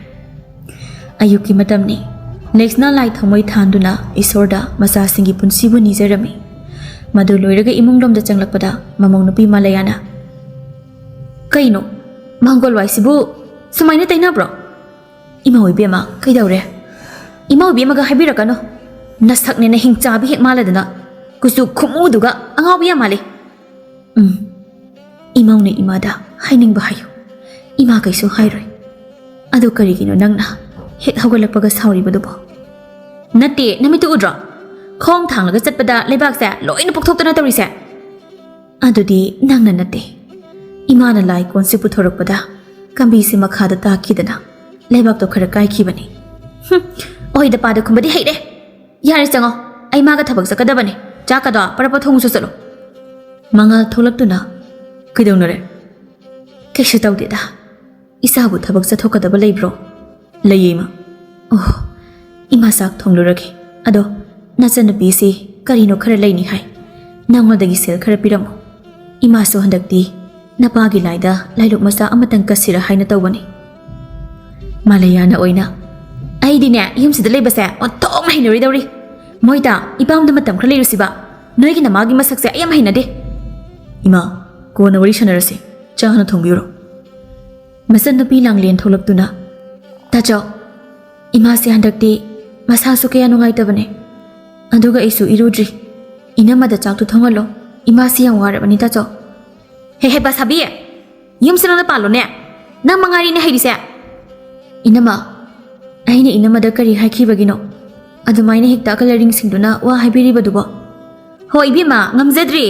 ꯑꯌꯨꯛꯀꯤ ꯃꯇꯝꯅꯤ꯫ ꯂꯩꯁꯅꯥ ꯂꯥꯏ ꯊꯥꯎꯃꯩ ꯊꯥꯟꯗꯨꯅ ꯏꯁꯣꯔꯗ ꯃꯆꯥꯁꯤꯡꯒꯤ ꯄꯨꯟꯁꯤꯕꯨ ꯅꯤꯖꯔꯝꯃꯤ꯫ ꯃꯗꯨ ꯂꯣꯏꯔꯒ ꯏꯃꯨꯡꯂꯣꯝꯗ ꯆꯪꯂꯛꯄꯗ ꯃꯃꯧ ꯅꯨꯄꯤ ꯃꯥꯂꯌꯥꯅ, "ꯀꯩꯅꯣ, ꯃꯪꯒꯣꯜꯋꯥꯏꯁꯤꯕꯨ ꯁꯨꯃꯥꯏꯅ ꯇꯩꯅꯕ꯭ꯔꯣ?" "ꯏꯃꯧ ꯏꯕꯦꯝꯃ, ꯀꯩꯗꯧꯔꯦ?" "ꯏꯃꯧ ꯏꯕꯦꯝꯃꯒ ꯍꯥꯏꯕꯤꯔꯛꯀꯅꯨ꯫ ꯅꯁꯛꯅꯦꯅ ꯍꯤꯡꯆꯥꯕꯤ ꯍꯦꯛ ꯃꯥꯜꯂꯗꯅ, ꯀꯨꯆꯨ ꯈꯨꯃꯨꯗꯨꯒ ꯑꯉꯥꯎꯕꯤ ꯌꯥꯝ ꯃꯥꯜꯂꯤ꯫" "ꯎꯝ, ꯏꯃꯧꯅ ꯏꯃꯥꯗ ꯍꯥꯏꯅꯤꯡꯕ ꯍꯥꯏꯌꯨ꯫ ꯏꯃꯥ ꯀꯩꯁꯨ ꯍꯥꯏꯔꯣꯏ꯫ ꯑꯗꯨ ꯀꯔꯤꯒꯤꯅꯣ ꯅꯪꯅ ꯍꯦꯛ ꯍꯧꯒꯠꯂꯛꯄꯒ ꯁꯥꯎꯔꯤꯕꯗꯨꯕꯣ?" "ꯅꯠꯇꯦ, ꯅꯃꯤꯠꯇꯨ ꯎꯗ꯭ꯔꯣ? ꯈꯣꯡ ꯊꯥꯡꯂꯒ ꯆꯠꯄꯗ ꯂꯩꯕꯥꯛꯁꯦ ꯂꯣꯏꯅ ꯄꯣꯛꯊꯣꯛꯇꯅ ꯇꯧꯔꯤꯁꯦ꯫" "ꯑꯗꯨꯗꯤ ꯅꯪꯅ ꯅꯠꯇꯦ꯫ ꯏꯃꯥꯅ ꯂꯥꯏ ꯀꯣꯟꯁꯦ ꯄꯨꯊꯣꯔꯛꯄꯗ ꯀꯝꯕꯤꯁꯦ ꯃꯈꯥꯗ ꯇꯥꯈꯤꯗꯅ ꯂꯩꯕꯥꯛꯇꯣ ꯈꯔ ꯀꯥꯏꯈꯤꯕꯅꯤ꯫" "ꯍꯨꯝ, ꯑꯣꯏꯗ ꯄꯥꯗ ꯈꯨꯝꯕꯗꯤ ꯍꯩꯔꯦ꯫ ꯌꯥꯔꯦ, ꯆꯪꯉꯣ, ꯑꯩ ꯃꯥꯒ ꯊꯕꯛ ꯆꯠꯀꯗꯕꯅꯤ꯫ ꯆꯥꯛꯀꯗꯣ ꯄꯔꯞ ꯄꯔꯞ ꯊꯣꯡꯉꯨꯆꯣ, ꯆꯠꯂꯣ꯫" ꯃꯉꯥꯜ ꯊꯣꯛꯂꯛꯇꯨꯅ, "ꯀꯩꯗꯧꯅꯔꯦ?" "ꯀꯩꯁꯨ ꯇꯧꯗꯦꯗ꯫ ꯏꯆꯥꯕꯨ ꯊꯕꯛ ꯆꯠꯊꯣꯛꯀꯗꯕ ꯂꯩꯕ꯭ꯔꯣ?" "ꯂꯩꯌꯦ, ꯏꯃꯥ꯫" "ꯑꯣ, ꯏꯃꯥ ꯆꯥꯛ ꯊꯣꯡꯂꯨꯔꯒꯦ꯫ ꯑꯗꯣ ꯅꯆꯟꯅꯨꯄꯤꯁꯤ ꯀꯔꯤꯅꯣ ꯈꯔ ꯂꯩꯅꯤ ꯍꯥꯏ꯫ ꯅꯉꯣꯟꯗꯒꯤ ꯁꯦꯜ ꯈꯔ ꯄꯤꯔꯝꯃꯣ꯫ ꯏꯃꯥꯁꯨ ꯍꯟꯗꯛꯇꯤ ꯅꯄꯥꯒꯤ ꯂꯥꯏꯗ ꯂꯥꯏꯂꯨꯛ ꯃꯆꯥ ꯑꯃꯇꯪ ꯀꯠꯁꯤꯔ ꯍꯥꯏꯅ ꯇꯧꯕꯅꯤ꯫" ꯃꯥꯂꯌꯥꯅ ꯑꯣꯏꯅ, "ꯑꯩꯗꯤꯅꯦ, ꯌꯨꯝꯁꯤꯗ ꯂꯩꯕꯁꯦ ꯑꯣꯟꯊꯣꯛꯅ ꯍꯩꯅꯔꯣꯏꯗꯧꯔꯤ꯫ ꯃꯣꯏꯗ, ꯏꯄꯥꯝꯗ ꯃꯇꯝ ꯈꯔ ꯂꯩꯔꯨꯁꯤꯕ꯫ ꯅꯣꯏꯒꯤ ꯅꯃꯥꯒꯤ ꯃꯁꯛꯁꯦ ꯑꯩ ꯌꯥꯝ ꯍꯩꯅꯗꯦ꯫" "ꯏꯃꯥ, ꯀꯣꯟꯅ ꯋꯥꯔꯤ ꯁꯥꯟꯅꯔꯁꯤ, ꯆꯥ ꯍꯥꯟꯅ ꯊꯣꯡꯕꯤꯔꯣ꯫" ꯃꯆꯟꯅꯨꯄꯤ ꯂꯥꯡꯂꯦꯟ ꯊꯣꯛꯂꯛꯇꯨꯅ, "ꯇꯥꯆꯧ, ꯏꯃꯥꯁꯦ ꯍꯟꯗꯛꯇꯤ ꯃꯁꯥꯁꯨ ꯀꯌꯥ ꯅꯨꯡꯉꯥꯏꯇꯕꯅꯦ꯫ ꯑꯗꯨꯒ ꯑꯩꯁꯨ ꯏꯔꯨꯗ꯭ꯔꯤ꯫ ꯏꯅꯝꯃꯗ ꯆꯥꯛꯇꯨ ꯊꯣꯡꯍꯜꯂꯣ꯫ ꯏꯃꯥꯁꯤ ꯌꯥꯝ ꯋꯥꯔꯕꯅꯤ, ꯇꯥꯆꯧ꯫" "ꯍꯦ, ꯍꯦ, ꯄꯥꯁꯥꯕꯤ! ꯌꯨꯝꯁꯤ ꯅꯪꯅ ꯄꯥꯜꯂꯣꯅꯦ꯫ ꯅꯪ ꯃꯉꯥꯏꯔꯤꯅꯦ ꯍꯩꯔꯤꯁꯦ꯫" "ꯏꯅꯝꯃ, ꯑꯩꯅ ꯏꯅꯝꯃꯗ ꯀꯔꯤ ꯍꯥꯏꯈꯤꯕꯒꯤꯅꯣ ꯑꯗꯨꯃꯥꯏꯅ ꯍꯦꯛꯇ ꯑꯀꯜ ꯑꯔꯤꯡꯁꯤꯡꯗꯨꯅ ꯋꯥ ꯍꯥꯏꯕꯤꯔꯤꯕꯗꯨꯕꯣ?" "ꯍꯣ ꯏꯕꯦꯝꯃ, ꯉꯝꯖꯗ꯭ꯔꯦ꯫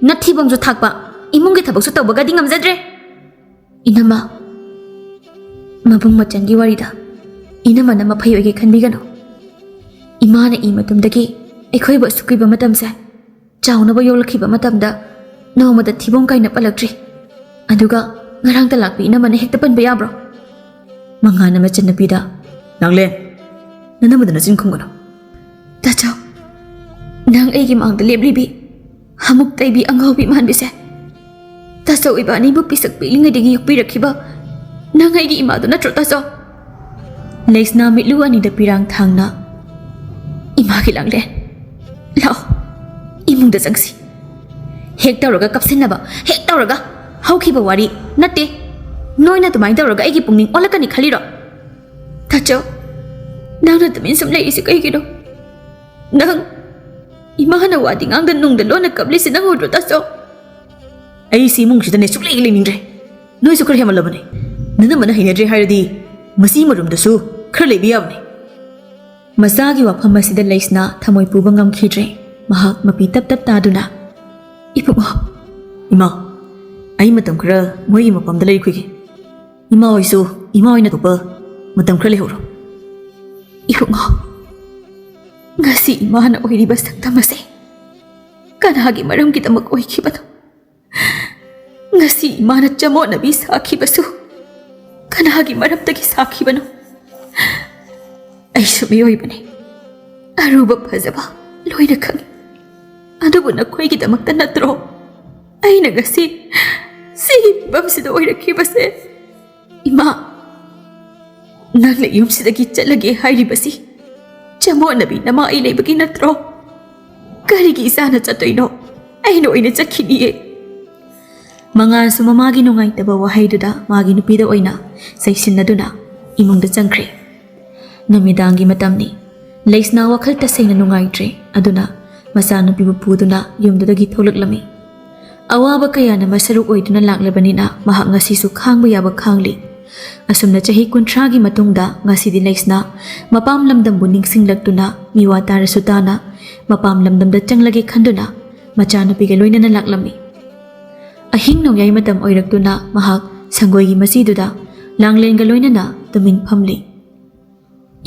ꯅꯠꯊꯤꯕꯣꯡꯁꯨ ꯊꯥꯛꯄ, ꯏꯃꯨꯡꯒꯤ ꯊꯕꯛꯁꯨ ꯇꯧꯕꯒꯗꯤ ꯉꯝꯖꯗ꯭ꯔꯦ꯫" "ꯏꯅꯝꯃ, ꯃꯕꯨꯡ ꯃꯆꯟꯒꯤ ꯋꯥꯔꯤꯗ ꯏꯅꯝꯃꯅ ꯃꯐꯩ ꯑꯣꯏꯒꯦ ꯈꯟꯕꯤꯒꯅꯨ꯫ ꯏꯃꯥꯅ ꯏ ꯃꯇꯨꯝꯗꯒꯤ ꯑꯩꯈꯣꯏꯕꯨ ꯑꯁꯨꯛ ꯀꯨꯏꯕ ꯃꯇꯝꯁꯦ ꯆꯥꯎꯅꯕ ꯌꯣꯛꯂꯛꯈꯤꯕ ꯃꯇꯝꯗ ꯅꯣꯡꯃꯇ ꯊꯤꯕꯣꯡ ꯀꯥꯏꯅ ꯄꯜꯂꯛꯇ꯭ꯔꯤ꯫ ꯑꯗꯨꯒ ꯉꯔꯥꯡ ꯇꯂꯥꯛꯄꯤ ꯏꯅꯝꯃꯅ ꯍꯦꯛꯇ ꯄꯟꯕ ꯌꯥꯕ꯭ꯔꯣ?" ꯃꯉꯥꯟꯅ ꯃꯆꯟꯅꯨꯄꯤꯗ, "ꯂꯥꯡꯂꯦꯟ, ꯅꯅꯝꯃꯗ ꯅꯆꯤꯟ ꯈꯨꯝꯒꯅꯨ꯫" "ꯇꯥꯆꯧ, ꯅꯪ ꯑꯩꯒꯤ ꯃꯥꯡꯗ ꯂꯦꯞꯂꯤꯕꯤ, ꯑꯃꯨꯛ ꯇꯩꯕꯤ ꯑꯉꯥꯎꯕꯤ ꯃꯥꯟꯕꯤꯁꯦ, ꯇꯥꯆꯧ ꯏꯕꯥꯅꯤꯕꯨ ꯄꯤꯁꯛ ꯄꯤꯛꯂꯤꯉꯩꯗꯒꯤ ꯌꯣꯛꯄꯤꯔꯛꯈꯤꯕ ꯅꯪ ꯑꯩꯒꯤ ꯏꯃꯥꯗꯨ ꯅꯠꯇ꯭ꯔꯣ, ꯇꯥꯆꯧ?" ꯂꯩꯁꯅꯥ ꯃꯤꯠꯂꯨ ꯑꯅꯤꯗ ꯄꯤꯔꯥꯡ ꯊꯥꯡꯅ, "ꯏꯃꯥꯒꯤ ꯂꯥꯡꯂꯦꯟ, ꯂꯥꯛꯑꯣ, ꯏꯃꯨꯡꯗ ꯆꯪꯁꯤ꯫ ꯍꯦꯛ ꯇꯧꯔꯒ ꯀꯞꯁꯤꯟꯅꯕ, ꯍꯦꯛ ꯇꯧꯔꯒ ꯍꯧꯈꯤꯕ ꯋꯥꯔꯤ ꯅꯠꯇꯦ꯫ ꯅꯣꯏꯅ ꯑꯗꯨꯃꯥꯏꯅ ꯇꯧꯔꯒ ꯑꯩꯒꯤ ꯄꯨꯛꯅꯤꯡ ꯑꯣꯜꯂꯛꯀꯅꯤ ꯈꯜꯂꯤꯔꯣ? ꯇꯥꯆꯧ, ꯅꯪꯅ ꯇꯨꯃꯤꯟ ꯁꯨꯝ ꯂꯩꯔꯤꯁꯤ ꯀꯩꯒꯤꯅꯣ? ꯅꯪ ꯏꯃꯥꯅ ꯋꯥꯗꯤ ꯉꯥꯡꯗ ꯅꯨꯡꯗ ꯂꯣꯟꯅ ꯀꯞꯂꯤꯁꯤ ꯅꯪ ꯎꯗ꯭ꯔꯣ, ꯇꯥꯆꯧ?" "ꯑꯩ ꯁꯤ ꯏꯃꯨꯡꯁꯤꯗꯅꯦ ꯁꯨꯛꯂꯩ ꯂꯩꯅꯤꯡꯗ꯭ꯔꯦ꯫ ꯅꯣꯏꯁꯨ ꯈꯔ ꯍꯦꯟꯃꯜꯂꯕꯅꯦ꯫ ꯅꯅꯝꯃꯅ ꯍꯩꯅꯗ꯭ꯔꯦ ꯍꯥꯏꯔꯗꯤ ꯃꯁꯤ ꯃꯔꯨꯝꯗꯁꯨ ꯈꯔ ꯂꯩꯕ ꯌꯥꯕꯅꯦ꯫" ꯃꯆꯥꯒꯤ ꯋꯥꯐꯝ ꯑꯁꯤꯗ ꯂꯩꯁꯅꯥ ꯊꯃꯣꯏ ꯄꯨꯕ ꯉꯝꯈꯤꯗ꯭ꯔꯦ꯫ ꯃꯍꯥꯛ ꯃꯄꯤ ꯇꯞ ꯇꯞ ꯇꯥꯗꯨꯅ, "ꯏꯕꯨꯡꯉꯣ꯫" "ꯏꯃꯥ, ꯑꯩ ꯃꯇꯝ ꯈꯔ ꯃꯣꯏꯒꯤ ꯃꯄꯥꯝꯗ ꯂꯩꯈꯤꯒꯦ꯫ ꯏꯃꯥ ꯍꯣꯏꯁꯨ ꯏꯃꯥ ꯍꯣꯏꯅ ꯊꯣꯛꯄ ꯃꯇꯝ ꯈꯔ ꯂꯩꯍꯧꯔꯣ꯫" "ꯏꯕꯨꯡꯉꯣ, ꯉꯁꯤ ꯏꯃꯥꯅ ꯑꯣꯏꯔꯤꯕ ꯁꯛꯇꯝ ꯑꯁꯦ ꯀꯅꯥꯒꯤ ꯃꯔꯝꯒꯤꯗꯃꯛ ꯑꯣꯏꯈꯤꯕꯅꯣ? ꯉꯁꯤ ꯏꯃꯥꯅ ꯆꯃꯣꯠꯅꯕꯤ ꯁꯥꯈꯤꯕꯁꯨ ꯀꯅꯥꯒꯤ ꯃꯔꯝꯗꯒꯤ ꯁꯥꯈꯤꯕꯅꯣ? ꯑꯩꯁꯨ ꯃꯤꯑꯣꯏꯕꯅꯤ, ꯑꯔꯨꯕ ꯐꯖꯕ ꯂꯣꯏꯅ ꯈꯪꯏ꯫ ꯑꯗꯨꯕꯨ ꯅꯈꯣꯏꯒꯤꯗꯃꯛꯇ ꯅꯠꯇ꯭ꯔꯣ ꯑꯩꯅ ꯉꯁꯤ ꯁꯤꯒꯤ ꯐꯤꯕꯝꯁꯤꯗ ꯑꯣꯏꯔꯛꯈꯤꯕꯁꯦ? ꯏꯃꯥ, ꯅꯪꯅ ꯌꯨꯝꯁꯤꯗꯒꯤ ꯆꯠꯂꯒꯦ ꯍꯥꯏꯔꯤꯕꯁꯤ ꯆꯃꯣꯠꯅꯕꯤ ꯅꯃꯥ ꯑꯩ ꯂꯩꯕꯒꯤ ꯅꯠꯇ꯭ꯔꯣ? ꯀꯔꯤꯒꯤ ꯏꯆꯥꯅ ꯆꯠꯇꯣꯏꯅꯣ? ꯑꯩꯅ ꯑꯣꯏꯅ ꯆꯠꯈꯤꯅꯤꯌꯦ꯫ ꯃꯉꯥꯜꯁꯨ ꯃꯃꯥꯒꯤ ꯅꯨꯡꯉꯥꯏꯇꯕ ꯋꯥꯍꯩꯗꯨꯗ ꯃꯥꯒꯤ ꯅꯨꯄꯤꯗ ꯑꯣꯏꯅ ꯆꯩꯁꯤꯟꯅꯗꯨꯅ ꯏꯃꯨꯡꯗ ꯆꯪꯈ꯭ꯔꯦ꯫ ꯅꯨꯃꯤꯗꯥꯡꯒꯤ ꯃꯇꯝꯅꯤ꯫ ꯂꯩꯁꯅꯥ ꯋꯥꯈꯜ ꯇꯁꯦꯡꯅ ꯅꯨꯡꯉꯥꯏꯇ꯭ꯔꯦ꯫ ꯑꯗꯨꯅ ꯃꯆꯥꯅꯨꯄꯤꯕꯨ ꯄꯨꯗꯨꯅ ꯌꯨꯝꯗꯨꯗꯒꯤ ꯊꯣꯛꯂꯛꯂꯝꯃꯤ꯫ ꯑꯋꯥꯕ ꯀꯌꯥꯅ ꯃꯁꯔꯨꯛ ꯑꯣꯏꯗꯨꯅ ꯂꯥꯛꯂꯕꯅꯤꯅ ꯃꯍꯥꯛ ꯉꯁꯤꯁꯨ ꯈꯥꯡꯕ ꯌꯥꯕ ꯈꯥꯡꯂꯤ꯫ ꯑꯁꯨꯝꯅ ꯆꯍꯤ ꯀꯨꯟꯊ꯭ꯔꯥꯒꯤ ꯃꯇꯨꯡꯗ ꯉꯁꯤꯗꯤ ꯂꯩꯁꯅꯥ ꯃꯄꯥꯝ ꯂꯝꯗꯝꯕꯨ ꯅꯤꯡꯁꯤꯡꯂꯛꯇꯨꯅ ꯃꯤꯋꯥ ꯇꯥꯔꯁꯨ ꯇꯥꯅ ꯃꯄꯥꯝ ꯂꯝꯗꯝꯗ ꯆꯪꯂꯒꯦ ꯈꯟꯗꯨꯅ ꯃꯆꯥꯅꯨꯄꯤꯒ ꯂꯣꯏꯅꯅ ꯂꯥꯛꯂꯝꯃꯤ꯫ ꯑꯍꯤꯡ ꯅꯣꯡꯌꯥꯏ ꯃꯇꯝ ꯑꯣꯏꯔꯛꯇꯨꯅ ꯃꯍꯥꯛ ꯁꯪꯒꯣꯏꯒꯤ ꯃꯆꯤꯗꯨꯗ ꯂꯥꯡꯂꯦꯟꯒ ꯂꯣꯏꯅꯅ ꯇꯨꯃꯤꯟ ꯐꯝꯂꯤ꯫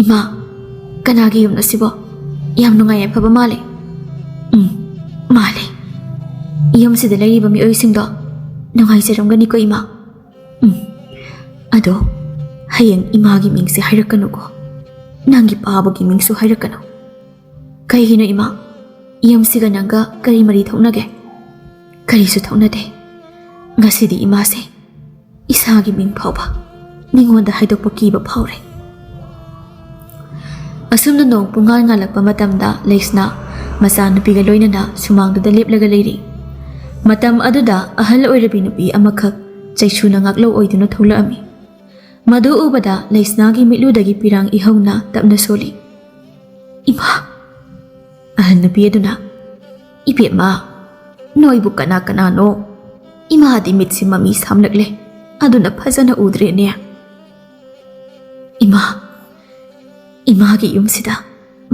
"ꯏꯃꯥ, ꯀꯅꯥꯒꯤ ꯌꯨꯝꯅꯣ ꯁꯤꯕꯣ? ꯌꯥꯝ ꯅꯨꯡꯉꯥꯏ ꯌꯥꯏꯐꯕ ꯃꯥꯜꯂꯦ꯫" "ꯎꯝ, ꯃꯥꯜꯂꯦ꯫ ꯌꯨꯝꯁꯤꯗ ꯂꯩꯔꯤꯕ ꯃꯤꯑꯣꯏꯁꯤꯡꯗꯣ ꯅꯨꯡꯉꯥꯏꯖꯔꯝꯒꯅꯤꯀꯣ, ꯏꯃꯥ?" "ꯎꯝ, ꯑꯗꯣ ꯍꯌꯦꯡ ꯏꯃꯥꯒꯤ ꯃꯤꯡꯁꯦ ꯍꯥꯏꯔꯛꯀꯅꯨꯀꯣ꯫ ꯅꯪꯒꯤ ꯄꯥꯕꯒꯤ ꯃꯤꯡꯁꯨ ꯍꯥꯏꯔꯛꯀꯅꯨ꯫" "ꯀꯩꯒꯤꯅꯣ ꯏꯃꯥ? ꯌꯨꯝꯁꯤꯒ ꯅꯪꯒ ꯀꯔꯤ ꯃꯔꯤ ꯊꯣꯛꯅꯒꯦ?" "ꯀꯔꯤꯁꯨ ꯊꯣꯛꯅꯗꯦ꯫ ꯉꯁꯤꯗꯤ ꯏꯃꯥꯁꯦ ꯏꯁꯥꯒꯤ ꯃꯤꯡ ꯐꯥꯎꯕ ꯃꯤꯉꯣꯟꯗ ꯍꯥꯏꯗꯣꯛꯄ ꯀꯤꯕ ꯐꯥꯎꯔꯦ꯫" ꯑꯁꯨꯝꯅ ꯅꯣꯡ ꯄꯨꯡꯉꯥꯟ ꯉꯥꯜꯂꯛꯄ ꯃꯇꯝꯗ ꯂꯩꯁꯅꯥ ꯃꯆꯥꯅꯨꯄꯤꯒ ꯂꯣꯏꯅꯅ ꯁꯨꯃꯥꯡꯗꯨꯗ ꯂꯦꯞꯂꯒ ꯂꯩꯔꯤ꯫ ꯃꯇꯝ ꯑꯗꯨꯗ ꯑꯍꯜ ꯑꯣꯏꯔꯕꯤ ꯅꯨꯄꯤ ꯑꯃꯈꯛ ꯆꯩꯁꯨꯅ ꯉꯥꯛꯂꯧ ꯑꯣꯏꯗꯨꯅ ꯊꯣꯛꯂꯛꯑꯝꯃꯤ꯫ ꯃꯗꯨ ꯎꯕꯗ ꯂꯩꯁꯅꯥꯒꯤ ꯃꯤꯠꯂꯨꯗꯒꯤ ꯄꯤꯔꯥꯡ ꯏꯍꯧꯅ ꯇꯞꯅ ꯁꯣꯜꯂꯤ꯫ "ꯏꯃꯥ!" ꯑꯍꯜ ꯅꯨꯄꯤ ꯑꯗꯨꯅ, "ꯏꯕꯦꯝꯃ, ꯅꯣꯏꯕꯨ ꯀꯅꯥ ꯀꯅꯥꯅꯣ? ꯏꯃꯥꯗꯤ ꯃꯤꯠꯁꯤ ꯃꯃꯤ ꯁꯥꯝꯂꯛꯂꯦ, ꯑꯗꯨꯅ ꯐꯖꯅ ꯎꯗ꯭ꯔꯦꯅꯦ꯫" "ꯏꯃꯥ, ꯏꯃꯥꯒꯤ ꯌꯨꯝꯁꯤꯗ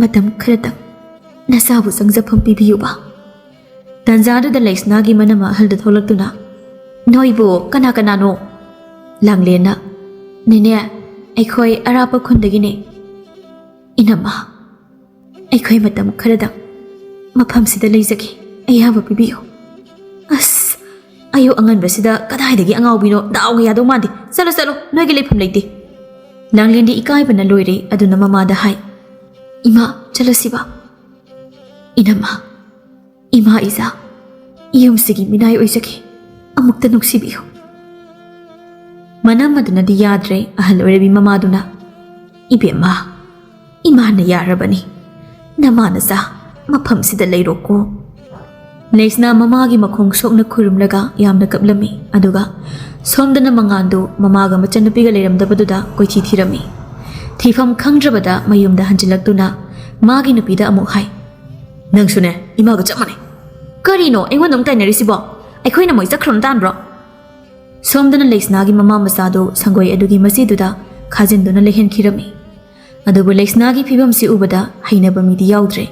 ꯃꯇꯝ ꯈꯔꯇꯪ ꯅꯆꯥꯕꯨ ꯆꯪꯖꯐꯝ ꯄꯤꯕꯤꯌꯨꯕ꯫" ꯇꯟꯖꯥꯗꯨꯗ ꯂꯩꯁꯅꯥꯒꯤ ꯃꯅꯝ ꯑꯍꯜꯗ ꯊꯣꯛꯂꯛꯇꯨꯅ, "ꯅꯣꯏꯕꯨ ꯀꯅꯥ ꯀꯅꯥꯅꯣ?" ꯂꯥꯡꯂꯦꯟꯅ, "ꯅꯦꯅꯦ, ꯑꯩꯈꯣꯏ ꯑꯔꯥꯞꯄ ꯈꯨꯟꯗꯒꯤꯅꯦ꯫" "ꯏꯅꯝꯃ, ꯑꯩꯈꯣꯏ ꯃꯇꯝ ꯈꯔꯗꯪ ꯃꯐꯝꯁꯤꯗ ꯂꯩꯖꯒꯦ, ꯑꯌꯥꯕ ꯄꯤꯕꯤꯌꯨ꯫" "ꯑꯁ, ꯑꯌꯨꯛ ꯑꯉꯟꯕꯁꯤꯗ ꯀꯗꯥꯏꯗꯒꯤ ꯑꯉꯥꯎꯕꯤꯅꯣ? ꯗꯥꯎꯒ ꯌꯥꯗꯧ ꯃꯥꯟꯗꯦ꯫ ꯆꯠꯂꯣ, ꯆꯠꯂꯣ, ꯅꯣꯏꯒꯤ ꯂꯩꯐꯝ ꯂꯩꯇꯦ꯫" ꯂꯥꯡꯂꯦꯟꯗꯤ ꯏꯀꯥꯏꯕꯅ ꯂꯣꯏꯔꯦ꯫ ꯑꯗꯨꯅ ꯃꯃꯥꯗ ꯍꯥꯏ, "ꯏꯃꯥ, ꯆꯠꯂꯁꯤꯕ꯫" "ꯏꯅꯝꯃ, ꯏꯃꯥ ꯏꯆꯥ, ꯌꯨꯝꯁꯤꯒꯤ ꯃꯤꯅꯥꯏ ꯑꯣꯏꯖꯒꯦ, ꯑꯃꯨꯛꯇ ꯅꯨꯡꯁꯤꯕꯤꯌꯨ꯫" ꯃꯅꯝ ꯑꯗꯨꯅꯗꯤ ꯌꯥꯗ꯭ꯔꯦ꯫ ꯑꯍꯜ ꯑꯣꯏꯔꯕꯤ ꯃꯃꯥꯗꯨꯅ, "ꯏꯕꯦꯝꯃ, ꯏꯃꯥꯅ ꯌꯥꯔꯕꯅꯤ, ꯅꯃꯥ ꯅꯆꯥ ꯃꯐꯝꯁꯤꯗ ꯂꯩꯔꯣꯀꯣ꯫" ꯂꯩꯁꯅꯥ ꯃꯃꯥꯒꯤ ꯃꯈꯣꯡ ꯁꯣꯛꯅ ꯈꯨꯔꯨꯝꯂꯒ ꯌꯥꯝꯅ ꯀꯞꯂꯝꯃꯤ꯫ ꯑꯗꯨꯒ ꯁꯣꯝꯗꯅ ꯃꯉꯥꯟꯗꯨ ꯃꯃꯥꯒ ꯃꯆꯟꯅꯨꯄꯤꯒ ꯂꯩꯔꯝꯗꯕꯗꯨꯗ ꯀꯣꯏꯊꯤ ꯊꯤꯔꯝꯃꯤ꯫ ꯊꯤꯐꯝ ꯈꯪꯗ꯭ꯔꯕꯗ ꯃꯌꯨꯝꯗ ꯍꯟꯖꯤꯜꯂꯛꯇꯨꯅ ꯃꯥꯒꯤ ꯅꯨꯄꯤꯗ ꯑꯃꯨꯛ ꯍꯥꯏ, "ꯅꯪꯁꯨꯅꯦ, ꯏꯃꯥꯒ ꯆꯞ ꯃꯥꯟꯅꯩ꯫ ꯀꯔꯤꯅꯣ ꯑꯩꯉꯣꯟꯗ ꯑꯃꯨꯛ ꯇꯥꯏꯅꯔꯤꯁꯤꯕꯣ? ꯑꯩꯈꯣꯏꯅ ꯃꯣꯏ ꯆꯠꯈ꯭ꯔꯣꯅ ꯇꯥꯟꯕ꯭ꯔꯣ?" ꯁꯣꯝꯗꯅ ꯂꯩꯁꯅꯥꯒꯤ ꯃꯃꯥ ꯃꯆꯥꯗꯨ ꯁꯪꯒꯣꯏ ꯑꯗꯨꯒꯤ ꯃꯆꯤꯗꯨꯗ ꯈꯥꯖꯤꯟꯗꯨꯅ ꯂꯩꯍꯟꯈꯤꯔꯝꯃꯤ꯫ ꯑꯗꯨꯕꯨ ꯂꯩꯁꯅꯥꯒꯤ ꯐꯤꯕꯝꯁꯤ ꯎꯕꯗ ꯍꯩꯅꯕ ꯃꯤꯗꯤ ꯌꯥꯎꯗ꯭ꯔꯦ꯫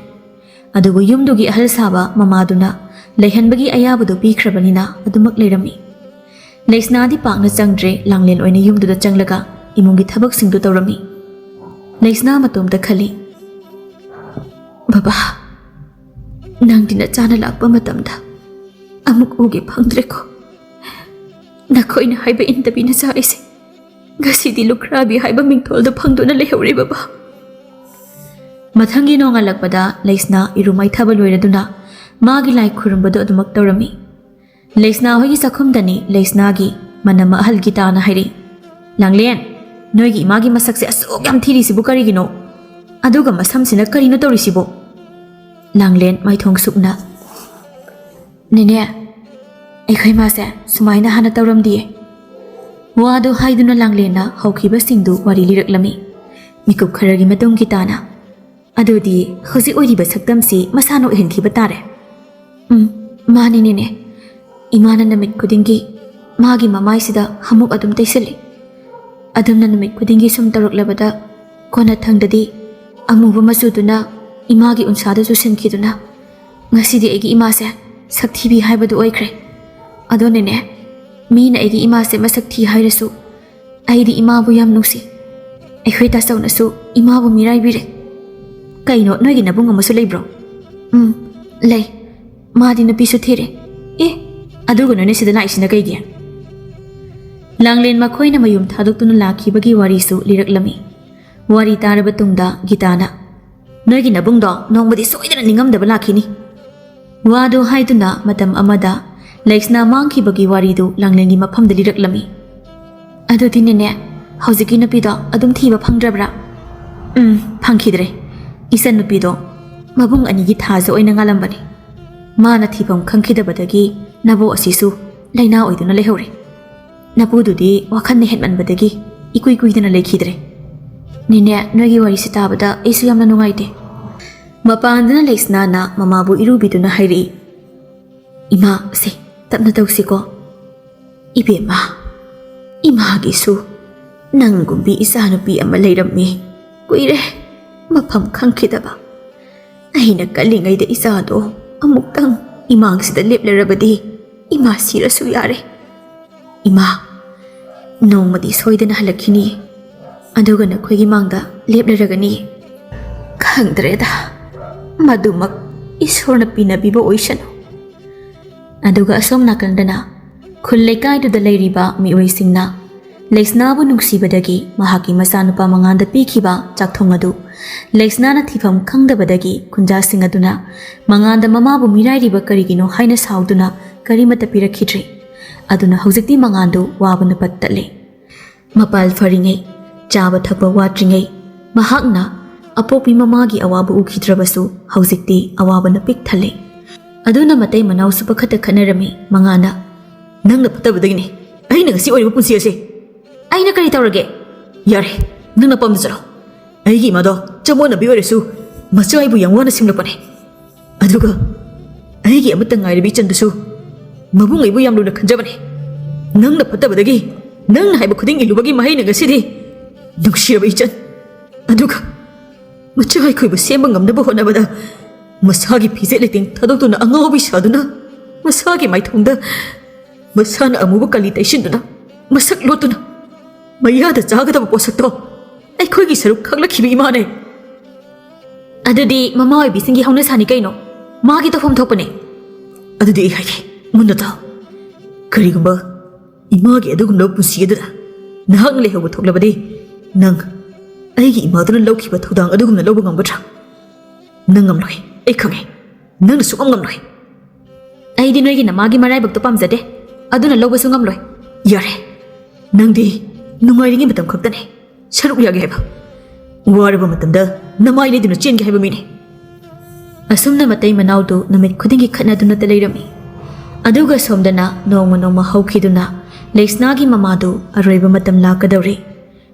ꯑꯗꯨꯕꯨ ꯌꯨꯝꯗꯨꯒꯤ ꯑꯍꯜ ꯁꯥꯕ ꯃꯃꯥꯗꯨꯅ ꯂꯩꯍꯟꯕꯒꯤ ꯑꯌꯥꯕꯗꯨ ꯄꯤꯈ꯭ꯔꯕꯅꯤꯅ ꯑꯗꯨꯃꯛ ꯂꯩꯔꯝꯃꯤ꯫ ꯂꯩꯁꯅꯥꯗꯤ ꯄꯥꯛꯅ ꯆꯪꯗ꯭ꯔꯦ, ꯂꯥꯡꯂꯦꯟ ꯑꯣꯏꯅ ꯌꯨꯝꯗꯨꯗ ꯆꯪꯂꯒ ꯏꯃꯨꯡꯒꯤ ꯊꯕꯛꯁꯤꯡꯗꯨ ꯇꯧꯔꯝꯃꯤ꯫ ꯂꯩꯁꯅꯥ ꯃꯇꯣꯝꯇ ꯈꯜꯂꯤ, "ꯕꯕꯥ, ꯅꯪꯗꯤ ꯅꯆꯥꯅ ꯂꯥꯛꯄ ꯃꯇꯝꯗ ꯑꯃꯨꯛ ꯎꯒꯦ ꯐꯪꯗ꯭ꯔꯦꯀꯣ꯫ ꯅꯈꯣꯏꯅ ꯍꯥꯏꯕ ꯏꯟꯗꯕꯤ ꯅꯆꯥ ꯑꯩꯁꯦ ꯉꯁꯤꯗꯤ ꯂꯨꯈ꯭ꯔꯥꯕꯤ ꯍꯥꯏꯕ ꯃꯤꯡꯊꯣꯜꯗꯨ ꯐꯪꯗꯨꯅ ꯂꯩꯍꯧꯔꯦ ꯕꯕꯥ꯫" ꯃꯊꯪꯒꯤ ꯅꯣꯡꯉꯥꯜꯂꯛꯄꯗ ꯂꯩꯁꯅꯥ ꯏꯔꯨ ꯃꯥꯏꯊꯕ ꯂꯣꯏꯔꯗꯨꯅ ꯃꯥꯒꯤ ꯂꯥꯏ ꯈꯨꯔꯨꯝꯕꯗꯨ ꯑꯗꯨꯃꯛ ꯇꯧꯔꯝꯃꯤ꯫ ꯂꯩꯁꯅꯥ ꯍꯣꯏꯒꯤ ꯆꯥꯛꯈꯨꯝꯗꯅꯤ ꯂꯩꯁꯅꯥꯒꯤ ꯃꯅꯝ ꯑꯍꯜ ꯒꯤꯇꯥꯅ ꯍꯥꯏꯔꯤ, "ꯂꯥꯡꯂꯦꯟ, ꯅꯣꯏꯒꯤ ꯏꯃꯥꯒꯤ ꯃꯁꯛꯁꯦ ꯑꯁꯨꯛ ꯌꯥꯝ ꯊꯤꯔꯤꯁꯤꯕꯨ ꯀꯔꯤꯒꯤꯅꯣ? ꯑꯗꯨꯒ ꯃꯁꯝꯁꯤꯅ ꯀꯔꯤꯅꯣ ꯇꯧꯔꯤꯁꯤꯕꯣ?" ꯂꯥꯡꯂꯦꯟ ꯃꯥꯏꯊꯣꯡ ꯁꯨꯛꯅ, "ꯅꯦꯅꯦ, ꯑꯩꯈꯣꯏ ꯃꯥꯁꯦ ꯁꯨꯃꯥꯏꯅ ꯍꯥꯟꯅ ꯇꯧꯔꯝꯗꯤꯌꯦ꯫" ꯋꯥꯗꯨ ꯍꯥꯏꯗꯨꯅ ꯂꯥꯡꯂꯦꯟꯅ ꯍꯧꯈꯤꯕꯁꯤꯡꯗꯨ ꯋꯥꯔꯤ ꯂꯤꯔꯛꯂꯝꯃꯤ꯫ ꯃꯤꯀꯨꯞ ꯈꯔꯒꯤ ꯃꯇꯨꯡ ꯒꯤꯇꯥꯅ, "ꯑꯗꯨꯗꯤ ꯍꯧꯖꯤꯛ ꯑꯣꯏꯔꯤꯕ ꯁꯛꯇꯝꯁꯤ ꯃꯁꯥꯅ ꯑꯣꯏꯍꯟꯈꯤꯕ ꯇꯥꯔꯦ꯫" "ꯎꯝ, ꯃꯥꯅꯤ ꯅꯦꯅꯦ꯫ ꯏꯃꯥꯅ ꯅꯨꯃꯤꯠ ꯈꯨꯗꯤꯡꯒꯤ ꯃꯥꯒꯤ ꯃꯃꯥꯏꯁꯤꯗ ꯍꯥꯃꯨꯛ ꯑꯗꯨꯝ ꯇꯩꯁꯜꯂꯤ꯫ ꯑꯗꯨꯝꯅ ꯅꯨꯃꯤꯠ ꯈꯨꯗꯤꯡꯒꯤ ꯁꯨꯝ ꯇꯧꯔꯛꯂꯕꯗ ꯀꯣꯟꯅꯊꯪꯗꯗꯤ ꯑꯃꯨꯕ ꯃꯆꯨꯗꯨꯅ ꯏꯃꯥꯒꯤ ꯎꯟꯁꯥꯗ ꯆꯨꯁꯤꯟꯈꯤꯗꯨꯅ ꯉꯁꯤꯗꯤ ꯑꯩꯒꯤ ꯏꯃꯥꯁꯦ ꯁꯛꯊꯤꯕꯤ ꯍꯥꯏꯕꯗꯨ ꯑꯣꯏꯈ꯭ꯔꯦ꯫ ꯑꯗꯣ ꯅꯦꯅꯦ, ꯃꯤꯅ ꯑꯩꯒꯤ ꯏꯃꯥꯁꯦ ꯃꯁꯛ ꯊꯤ ꯍꯥꯏꯔꯁꯨ ꯑꯩꯗꯤ ꯏꯃꯥꯕꯨ ꯌꯥꯝ ꯅꯨꯡꯁꯤ꯫ ꯑꯩꯈꯣꯏ ꯇꯥꯆꯧꯅꯁꯨ ꯏꯃꯥꯕꯨ ꯃꯤꯔꯥꯏꯕꯤꯔꯦ꯫" "ꯀꯩꯅꯣ, ꯅꯣꯏꯒꯤ ꯅꯕꯨꯡ ꯑꯃꯁꯨ ꯂꯩꯕ꯭ꯔꯣ?" "ꯎꯝ, ꯂꯩ꯫ ꯃꯥꯗꯤ ꯅꯨꯄꯤꯁꯨ ꯊꯤꯔꯦ꯫" "ꯑꯦ, ꯑꯗꯨꯒ ꯅꯣꯏꯅ ꯁꯤꯗ ꯂꯥꯛꯏꯁꯤꯅ ꯀꯩꯒꯤ?" ꯂꯥꯡꯂꯦꯟ ꯃꯈꯣꯏꯅ ꯃꯌꯨꯝ ꯊꯥꯗꯣꯛꯇꯨꯅ ꯂꯥꯛꯈꯤꯕꯒꯤ ꯋꯥꯔꯤꯁꯨ ꯂꯤꯔꯛꯂꯝꯃꯤ꯫ ꯋꯥꯔꯤ ꯇꯥꯔꯕ ꯇꯨꯡꯗ ꯒꯤꯇꯥꯅ, "ꯅꯣꯏꯒꯤ ꯅꯕꯨꯡꯗꯣ ꯅꯣꯡꯃꯗꯤ ꯁꯣꯏꯗꯅ ꯅꯤꯡꯉꯝꯗꯕ ꯂꯥꯛꯈꯤꯅꯤ꯫" ꯋꯥꯗꯨ ꯍꯥꯏꯗꯨꯅ ꯃꯇꯝ ꯑꯃꯗ ꯂꯩꯁꯅꯥ ꯃꯥꯡꯈꯤꯕꯒꯤ ꯋꯥꯔꯤꯗꯨ ꯂꯥꯡꯂꯦꯟꯒꯤ ꯃꯐꯝꯗ ꯂꯤꯔꯛꯂꯝꯃꯤ꯫ "ꯑꯗꯨꯗꯤ ꯅꯦꯅꯦ, ꯍꯧꯖꯤꯛꯀꯤ ꯅꯨꯄꯤꯗꯣ ꯑꯗꯨꯝ ꯊꯤꯕ ꯐꯪꯗ꯭ꯔꯕ꯭ꯔꯥ?" "ꯎꯝ, ꯐꯪꯈꯤꯗ꯭ꯔꯦ꯫ ꯏꯆꯟ ꯅꯨꯄꯤꯗꯣ ꯃꯕꯨꯡ ꯑꯅꯤꯒꯤ ꯊꯥꯁꯨ ꯑꯣꯏꯅ ꯉꯥꯜꯂꯝꯕꯅꯤ꯫ ꯃꯥꯅ ꯊꯤꯐꯝ ꯈꯪꯈꯤꯗꯕꯗꯒꯤ ꯅꯕꯣꯛ ꯑꯁꯤꯁꯨ ꯂꯥꯏꯅꯥ ꯑꯣꯏꯗꯨꯅ ꯂꯩꯍꯧꯔꯦ꯫ ꯅꯄꯨꯗꯨꯗꯤ ꯋꯥꯈꯜꯅ ꯍꯦꯟꯃꯟꯕꯗꯒꯤ ꯏꯀꯨꯏ ꯀꯨꯏꯗꯅ ꯂꯩꯈꯤꯗ꯭ꯔꯦ꯫ ꯅꯦꯅꯦ, ꯅꯣꯏꯒꯤ ꯋꯥꯔꯤꯁꯤ ꯇꯥꯕꯗ ꯑꯩꯁꯨ ꯌꯥꯝꯅ ꯅꯨꯡꯉꯥꯏꯇꯦ꯫ ꯃꯄꯥꯟꯗꯅ ꯂꯩꯁꯅꯥꯅ ꯃꯃꯥꯕꯨ ꯏꯔꯨꯕꯤꯗꯨꯅ ꯍꯥꯏꯔꯛꯏ, "ꯏꯃꯥ, ꯁꯦ, ꯇꯞꯅ ꯇꯧꯁꯤꯀꯣ꯫ ꯏꯕꯦꯝꯃ, ꯏꯃꯥꯒꯤꯁꯨ ꯅꯪꯒꯨꯝꯕꯤ ꯏꯆꯥꯅꯨꯄꯤ ꯑꯃ ꯂꯩꯔꯝꯃꯤ꯫ ꯀꯨꯏꯔꯦ ꯃꯐꯝ ꯈꯪꯈꯤꯗꯕ꯫ ꯑꯩꯅ ꯀꯜꯂꯤꯉꯩꯗ ꯏꯆꯥꯗꯣ ꯑꯃꯨꯛꯇꯪ ꯏꯃꯥꯡꯁꯤꯗ ꯂꯦꯞꯂꯔꯕꯗꯤ ꯏꯃꯥ ꯁꯤꯔꯁꯨ ꯌꯥꯔꯦ꯫ ꯏꯃꯥ, ꯅꯣꯡꯃꯗꯤ ꯁꯣꯏꯗꯅ ꯍꯜꯂꯛꯈꯤꯅꯤ, ꯑꯗꯨꯒ ꯅꯈꯣꯏꯒꯤ ꯃꯥꯡꯗ ꯂꯦꯞꯂꯔꯒꯅꯤ꯫ ꯈꯪꯗ꯭ꯔꯦꯗ, ꯃꯗꯨꯃꯛ ꯏꯁꯣꯔꯅ ꯄꯤꯅꯕꯤꯕ ꯑꯣꯏꯁꯅꯨ꯫" ꯑꯗꯨꯒ ꯑꯁꯣꯝ ꯅꯥꯀꯟꯗꯅ ꯈꯨꯜ ꯂꯩꯀꯥꯏꯗꯨꯗ ꯂꯩꯔꯤꯕ ꯃꯤꯑꯣꯏꯁꯤꯡꯅ ꯂꯩꯁꯅꯥꯕꯨ ꯅꯨꯡꯁꯤꯕꯗꯒꯤ ꯃꯍꯥꯛꯀꯤ ꯃꯆꯥꯅꯨꯄꯥ ꯃꯉꯥꯟꯗ ꯄꯤꯈꯤꯕ ꯆꯥꯛꯊꯣꯡ ꯑꯗꯨ ꯂꯩꯁꯅꯥꯅ ꯊꯤꯐꯝ ꯈꯪꯗꯕꯗꯒꯤ ꯈꯨꯟꯖꯥꯁꯤꯡ ꯑꯗꯨꯅ ꯃꯉꯥꯟꯗ ꯃꯃꯥꯕꯨ ꯃꯤꯔꯥꯏꯔꯤꯕ ꯀꯔꯤꯒꯤꯅꯣ ꯍꯥꯏꯅ ꯁꯥꯎꯗꯨꯅ ꯀꯔꯤꯃꯠꯇ ꯄꯤꯔꯛꯈꯤꯗ꯭ꯔꯦ꯫ ꯑꯗꯨꯅ ꯍꯧꯖꯤꯛꯇꯤ ꯃꯉꯥꯟꯗꯨ ꯋꯥꯕꯅ ꯄꯠ ꯇꯠꯂꯦ꯫ ꯃꯄꯥꯜ ꯐꯔꯤꯉꯩ, ꯆꯥꯕ ꯊꯛꯄ ꯋꯥꯠꯇ꯭ꯔꯤꯉꯩ, ꯃꯍꯥꯛꯅ ꯑꯄꯣꯛꯄꯤ ꯃꯃꯥꯒꯤ ꯑꯋꯥꯕ ꯎꯈꯤꯗ꯭ꯔꯕꯁꯨ ꯍꯧꯖꯤꯛꯇꯤ ꯑꯋꯥꯕꯅ ꯄꯤꯛ ꯊꯜꯂꯦ꯫ ꯑꯗꯨꯅ ꯃꯇꯩ ꯃꯅꯥꯎꯁꯨ ꯄꯥꯈꯠꯇ ꯈꯠꯅꯔꯝꯃꯤ꯫ ꯃꯉꯥꯟꯅ, "ꯅꯪꯅ ꯐꯠꯇꯕꯗꯒꯤꯅꯤ ꯑꯩꯅ ꯉꯁꯤ ꯑꯣꯏꯔꯤꯕ ꯄꯨꯟꯁꯤ ꯑꯁꯤ꯫ ꯑꯩꯅ ꯀꯔꯤ ꯇꯧꯔꯒꯦ? ꯌꯥꯔꯦ, ꯅꯪꯅ ꯄꯥꯝꯅ ꯆꯠꯂꯣ꯫ ꯑꯩꯒꯤ ꯏꯃꯥꯗꯣ ꯆꯃꯣꯠꯅꯕꯤ ꯑꯣꯏꯔꯁꯨ ꯃꯆꯥ ꯑꯩꯕꯨ ꯌꯥꯝ ꯋꯥꯅ ꯁꯦꯝꯂꯛꯄꯅꯦ꯫ ꯑꯗꯨꯒ ꯑꯩꯒꯤ ꯑꯃꯠꯇ ꯉꯥꯏꯔꯕꯤ ꯏꯆꯟꯗꯨꯁꯨ ꯃꯕꯨꯡ ꯑꯩꯕꯨ ꯌꯥꯝ ꯂꯨꯅ ꯈꯟꯖꯕꯅꯦ꯫ ꯅꯪꯅ ꯐꯠꯇꯕꯗꯒꯤ ꯅꯪꯅ ꯍꯥꯏꯕ ꯈꯨꯗꯤꯡ ꯏꯜꯂꯨꯕꯒꯤ ꯃꯍꯩꯅ ꯉꯁꯤꯗꯤ, ꯅꯨꯡꯁꯤꯔꯕ ꯏꯆꯟ, ꯑꯗꯨꯒ ꯃꯆꯥ ꯑꯩꯈꯣꯏꯕꯨ ꯁꯦꯝꯕ ꯉꯝꯅꯕ ꯍꯣꯠꯅꯕꯗ ꯃꯁꯥꯒꯤ ꯐꯤꯖꯦꯠ ꯂꯩꯇꯦꯡ ꯊꯥꯗꯣꯛꯇꯨꯅ ꯑꯉꯥꯎꯕꯤ ꯁꯥꯗꯨꯅ ꯃꯁꯥꯒꯤ ꯃꯥꯏꯊꯣꯡꯗ ꯃꯁꯥꯅ ꯑꯃꯨꯕ ꯀꯂꯤ ꯇꯩꯁꯤꯟꯗꯨꯅ ꯃꯁꯛ ꯂꯣꯠꯇꯨꯅ ꯃꯌꯥꯗ ꯆꯥꯒꯗꯕ ꯄꯣꯠꯁꯛꯇꯣ ꯑꯩꯈꯣꯏꯒꯤ ꯁꯔꯨꯛ ꯈꯛꯂꯛꯈꯤꯕ ꯏꯃꯥꯅꯦ꯫" "ꯑꯗꯨꯗꯤ ꯃꯃꯥ ꯑꯣꯏꯕꯤꯁꯤꯡꯒꯤ ꯍꯧꯅꯁꯥꯅꯤ ꯀꯩꯅꯣ, ꯃꯥꯒꯤ ꯇꯧꯐꯝ ꯊꯣꯛꯄꯅꯦ꯫" "ꯑꯗꯨꯗꯤ ꯑꯩ ꯍꯥꯏꯒꯦ, ꯃꯨꯟꯅ ꯇꯥꯎ꯫ ꯀꯔꯤꯒꯨꯝꯕ ꯏꯃꯥꯒꯤ ꯑꯗꯨꯒꯨꯝꯂꯕ ꯄꯨꯟꯁꯤ ꯑꯗꯨꯗ ꯅꯍꯥꯛꯅ ꯂꯩꯍꯧꯕ ꯊꯣꯛꯂꯕꯗꯤ, ꯅꯪ ꯑꯩꯒꯤ ꯏꯃꯥꯗꯨꯅ ꯂꯧꯈꯤꯕ ꯊꯧꯗꯥꯡ ꯑꯗꯨꯒꯨꯝꯅ ꯂꯧꯕ ꯉꯝꯒꯗ꯭ꯔꯥ? ꯅꯪ ꯉꯝꯂꯣꯏ, ꯑꯩ ꯈꯪꯉꯦ꯫ ꯅꯪꯅ ꯁꯨꯛꯉꯝ ꯉꯝꯂꯣꯏ꯫" "ꯑꯩꯗꯤ ꯅꯣꯏꯒꯤ ꯅꯃꯥꯒꯤ ꯃꯔꯥꯏꯕꯛꯇꯣ ꯄꯥꯝꯖꯗꯦ, ꯑꯗꯨꯅ ꯂꯧꯕꯁꯨ ꯉꯝꯂꯣꯏ꯫" "ꯌꯥꯔꯦ, ꯅꯪꯗꯤ ꯅꯨꯡꯉꯥꯏꯔꯤꯉꯩ ꯃꯇꯝ ꯈꯛꯇꯅꯦ ꯁꯔꯨꯛ ꯌꯥꯒꯦ ꯍꯥꯏꯕ꯫ ꯋꯥꯔꯕ ꯃꯇꯝꯗ ꯅꯃꯥꯏ ꯂꯩꯗꯨꯅ ꯆꯦꯟꯒꯦ ꯍꯥꯏꯕ ꯃꯤꯅꯦ꯫" ꯑꯁꯨꯝꯅ ꯃꯇꯩ ꯃꯅꯥꯎꯗꯨ ꯅꯨꯃꯤꯠ ꯈꯨꯗꯤꯡꯒꯤ ꯈꯠꯅꯗꯨꯅꯇ ꯂꯩꯔꯝꯃꯤ꯫ ꯑꯗꯨꯒ ꯁꯣꯝꯗꯅ ꯅꯣꯡꯃ ꯅꯣꯡꯃ ꯍꯧꯈꯤꯗꯨꯅ ꯂꯩꯁꯅꯥꯒꯤ ꯃꯃꯥꯗꯨ ꯑꯔꯣꯏꯕ ꯃꯇꯝ ꯂꯥꯛꯀꯗꯧꯔꯦ꯫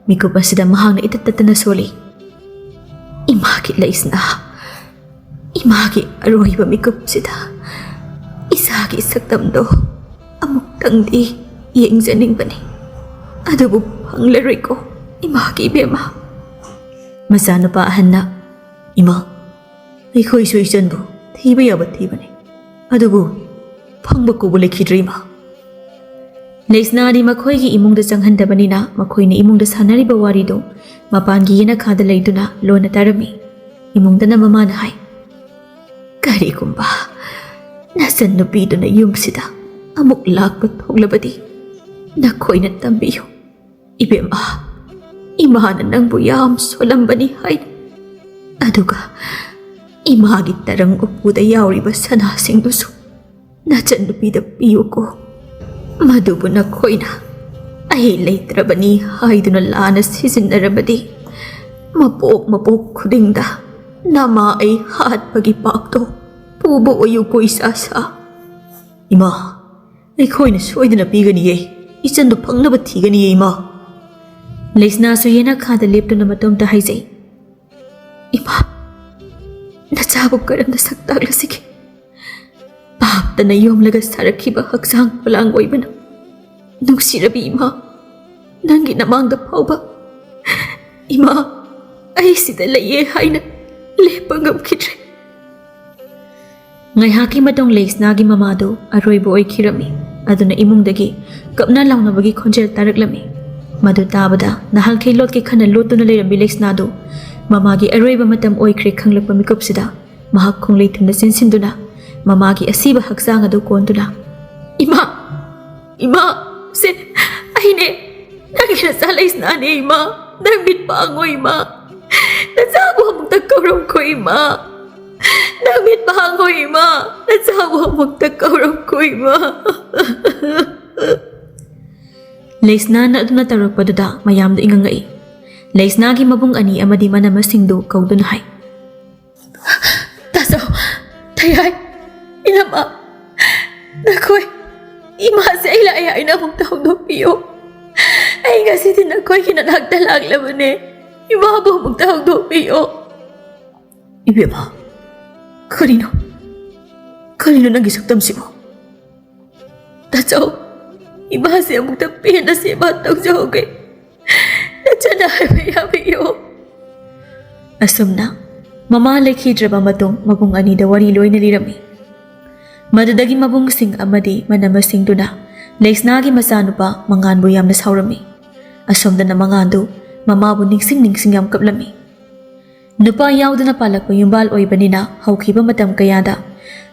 ꯃꯤꯀꯨꯞ ꯑꯁꯤꯗ ꯃꯍꯥꯛꯅ ꯏꯇꯠ ꯇꯠꯇꯅ ꯁꯣꯜꯂꯤ꯫ "ꯏꯃꯥꯒꯤ ꯂꯩꯁꯅꯥ, ꯏꯃꯥꯒꯤ ꯑꯔꯣꯏꯕ ꯃꯤꯀꯨꯞꯁꯤꯗ ꯏꯆꯥꯒꯤ ꯁꯛꯇꯝꯗꯣ ꯑꯃꯨꯛꯇꯪꯗꯤ ꯌꯦꯡꯖꯅꯤꯡꯕꯅꯤ꯫ ꯑꯗꯨꯕꯨ ꯐꯪꯂꯔꯣꯏꯀꯣ ꯏꯃꯥꯒꯤ ꯏꯕꯦꯝꯃ꯫" ꯃꯆꯥꯅꯨꯄꯥ ꯑꯍꯟꯅ, "ꯏꯃꯥ, ꯑꯩꯈꯣꯏꯁꯨ ꯏꯆꯟꯕꯨ ꯊꯤꯕ ꯌꯥꯕ ꯊꯤꯕꯅꯤ, ꯑꯗꯨꯕꯨ ꯐꯪꯕ ꯀꯧꯕ ꯂꯩꯈꯤꯗ꯭ꯔꯦ ꯏꯃꯥ꯫" ꯂꯩꯁꯅꯥꯗꯤ ꯃꯈꯣꯏꯒꯤ ꯏꯃꯨꯡꯗ ꯆꯪꯍꯟꯗꯕꯅꯤꯅ ꯃꯈꯣꯏꯅ ꯏꯃꯨꯡꯗ ꯁꯥꯟꯅꯔꯤꯕ ꯋꯥꯔꯤꯗꯨ ꯃꯄꯥꯟꯒꯤ ꯌꯦꯅꯈꯥꯗ ꯂꯩꯗꯨꯅ ꯂꯣꯟꯅ ꯇꯥꯔꯝꯃꯤ꯫ ꯏꯃꯨꯡꯗꯅ ꯃꯃꯥꯅ ꯍꯥꯏ, "ꯀꯔꯤꯒꯨꯝꯕ ꯅꯆꯟꯅꯨꯄꯤꯗꯨꯅ ꯌꯨꯝꯁꯤꯗ ꯑꯃꯨꯛ ꯂꯥꯛꯄ ꯊꯣꯛꯂꯕꯗꯤ ꯅꯈꯣꯏꯅ ꯇꯝꯕꯤꯌꯨ꯫ ꯏꯕꯦꯝꯃ, ꯏꯃꯥꯅ ꯅꯪꯕꯨ ꯌꯥꯝ ꯁꯣꯜꯂꯝꯕꯅꯤ ꯍꯥꯏꯅ꯫ ꯑꯗꯨꯒ ꯏꯃꯥꯒꯤ ꯇꯔꯪ ꯎꯄꯨꯗ ꯌꯥꯎꯔꯤꯕ ꯁꯅꯥꯁꯤꯡꯗꯨꯁꯨ ꯅꯆꯟꯅꯨꯄꯤꯗ ꯄꯤꯌꯨꯀꯣ꯫ ꯃꯗꯨꯕꯨ ꯅꯈꯣꯏꯅ ꯑꯩ ꯂꯩꯇ꯭ꯔꯕꯅꯤ ꯍꯥꯏꯗꯨꯅ ꯂꯥꯟꯅ ꯁꯤꯖꯤꯟꯅꯔꯕꯗꯤ ꯃꯄꯣꯛ ꯃꯄꯣꯛ ꯈꯨꯗꯤꯡꯗ ꯅꯃꯥ ꯑꯩ ꯍꯥꯠꯄꯒꯤ ꯄꯥꯞꯇꯣ ꯄꯨꯕ ꯑꯣꯏꯌꯨꯀꯣ ꯏꯆꯥꯁꯥ꯫" "ꯏꯃꯥ, ꯑꯩꯈꯣꯏꯅ ꯁꯣꯏꯗꯅ ꯄꯤꯒꯅꯤꯌꯦ꯫ ꯏꯆꯟꯗꯨ ꯐꯪꯅꯕ ꯊꯤꯒꯅꯤꯌꯦ ꯏꯃꯥ꯫" ꯂꯩꯁꯅꯥꯁꯨ ꯌꯦꯅꯈꯥꯗ ꯂꯦꯞꯇꯨꯅ ꯃꯇꯣꯝꯇ ꯍꯥꯏꯖꯩ, "ꯏꯃꯥ, ꯅꯆꯥꯕꯨ ꯀꯔꯝꯅ ꯁꯛ ꯇꯥꯛꯂꯁꯤꯒꯦ? ꯄꯥꯞꯇꯅ ꯌꯣꯝꯂꯒ ꯁꯥꯔꯛꯈꯤꯕ ꯍꯛꯆꯥꯡ ꯄꯣꯂꯥꯡ ꯑꯣꯏꯕꯅ꯫ ꯅꯨꯡꯁꯤꯔꯕꯤ ꯏꯃꯥ, ꯅꯪꯒꯤ ꯅꯃꯥꯡꯗ ꯐꯥꯎꯕ ꯏꯃꯥ, ꯑꯩ ꯁꯤꯗ ꯂꯩꯌꯦ ꯍꯥꯏꯅ ꯂꯦꯞꯄ ꯉꯝꯈꯤꯗ꯭ꯔꯦ꯫" ꯉꯥꯏꯍꯥꯛꯀꯤ ꯃꯇꯨꯡ ꯂꯩꯁꯅꯥꯒꯤ ꯃꯃꯥꯗꯨ ꯑꯔꯣꯏꯕ ꯑꯣꯏꯈꯤꯔꯝꯃꯤ꯫ ꯑꯗꯨꯅ ꯏꯃꯨꯡꯗꯒꯤ ꯀꯞꯅ ꯂꯥꯎꯅꯕꯒꯤ ꯈꯣꯟꯖꯦꯜ ꯇꯥꯔꯛꯂꯝꯃꯤ꯫ ꯃꯗꯨ ꯇꯥꯕꯗ ꯅꯍꯥꯟꯈꯩ ꯂꯣꯠꯀꯦ ꯈꯟꯅ ꯂꯣꯠꯇꯨꯅ ꯂꯩꯔꯝꯕꯤ ꯂꯩꯁꯅꯥꯗꯨ ꯃꯃꯥꯒꯤ ꯑꯔꯣꯏꯕ ꯃꯇꯝ ꯑꯣꯏꯈ꯭ꯔꯦ ꯈꯪꯂꯛꯄ ꯃꯤꯀꯨꯞꯁꯤꯗ ꯃꯍꯥꯛ ꯈꯣꯡꯂꯩ ꯊꯨꯝꯅ ꯆꯦꯟꯁꯤꯟꯗꯨꯅ ꯃꯃꯥꯒꯤ ꯑꯁꯤꯕ ꯍꯛꯆꯥꯡ ꯑꯗꯨ ꯀꯣꯟꯗꯨꯅ, "ꯏꯃꯥ! ꯏꯃꯥ! ꯁꯦ ꯑꯩꯅꯦ! ꯅꯪꯒꯤ ꯅꯆꯥ ꯂꯩꯁꯅꯥꯅꯦ ꯏꯃꯥ! ꯅꯪ ꯃꯤꯠ ꯄꯥꯡꯉꯣ ꯏꯃꯥ! ꯅꯆꯥꯕꯨ ꯑꯃꯨꯛꯇ ꯀꯧꯔꯝꯈꯣ ꯏꯃꯥ! ꯅꯪ ꯃꯤꯠ ꯄꯥꯡꯉꯣ ꯏꯃꯥ! ꯅꯆꯥꯕꯨ ꯑꯃꯨꯛꯇ ꯀꯧꯔꯝꯈꯣ ꯏꯃꯥ!" ꯂꯩꯁꯅꯥꯅ ꯑꯗꯨꯅ ꯇꯧꯔꯛꯄꯗꯨꯗ ꯃꯌꯥꯝꯗꯨ ꯏꯉꯛꯉꯛꯏ꯫ ꯂꯩꯁꯅꯥꯒꯤ ꯃꯕꯨꯡ ꯑꯅꯤ ꯑꯃꯗꯤ ꯃꯅꯝꯃꯁꯤꯡꯗꯨ ꯀꯧꯗꯨꯅ ꯍꯥꯏ, "ꯇꯥꯖꯧ, ꯑꯩ ꯍꯥꯏ, ꯏꯅꯝꯃ, ꯅꯈꯣꯏ, ꯏꯃꯥꯁꯦ ꯑꯩ ꯂꯥꯛꯑꯦ ꯍꯥꯏꯅ ꯑꯃꯨꯛꯇ ꯍꯧꯗꯣꯛꯄꯤꯌꯨ꯫ ꯑꯩ ꯉꯁꯤꯗꯤ ꯅꯈꯣꯏꯒꯤ ꯅꯅꯥꯛꯇ ꯂꯥꯛꯂꯕꯅꯦ꯫ ꯏꯃꯥꯕꯨ ꯑꯃꯨꯛꯇ ꯍꯧꯗꯣꯛꯄꯤꯌꯨ꯫ ꯏꯕꯦꯝꯃ, ꯀꯔꯤꯅꯣ? ꯀꯔꯤꯅꯣ ꯅꯪꯒꯤ ꯁꯛꯇꯝꯁꯤꯕꯨ? ꯇꯥꯆꯧ, ꯏꯃꯥꯁꯦ ꯑꯃꯨꯛꯇ ꯄꯦꯟꯅ ꯁꯦꯕꯥ ꯇꯧꯖꯍꯧꯒꯦ꯫ ꯅꯆꯟꯅ ꯍꯥꯏꯕ ꯌꯥꯕꯤꯌꯨ꯫ ꯑꯁꯨꯝꯅ ꯃꯃꯥ ꯂꯩꯈꯤꯗ꯭ꯔꯕ ꯃꯇꯨꯡ ꯃꯕꯨꯡ ꯑꯅꯤꯗ ꯋꯥꯔꯤ ꯂꯣꯏꯅ ꯂꯤꯔꯝꯃꯤ꯫ ꯃꯗꯨꯗꯒꯤ ꯃꯕꯨꯡꯁꯤꯡ ꯑꯃꯗꯤ ꯃꯅꯝꯃꯁꯤꯡꯗꯨꯅ ꯂꯩꯁꯅꯥꯒꯤ ꯃꯆꯥꯅꯨꯄꯥ ꯃꯉꯥꯟꯕꯨ ꯌꯥꯝꯅ ꯁꯥꯎꯔꯝꯃꯤ꯫ ꯑꯁꯣꯝꯗꯅ ꯃꯉꯥꯟꯗꯨ ꯃꯃꯥꯕꯨ ꯅꯤꯡꯁꯤꯡ ꯅꯤꯡꯁꯤꯡ ꯌꯥꯝ ꯀꯞꯂꯝꯃꯤ꯫ ꯅꯨꯄꯥ ꯌꯥꯎꯗꯅ ꯄꯥꯜꯂꯛꯄ ꯌꯨꯝꯕꯥꯜ ꯑꯣꯏꯕꯅꯤꯅ ꯍꯧꯈꯤꯕ ꯃꯇꯝ ꯀꯌꯥꯗ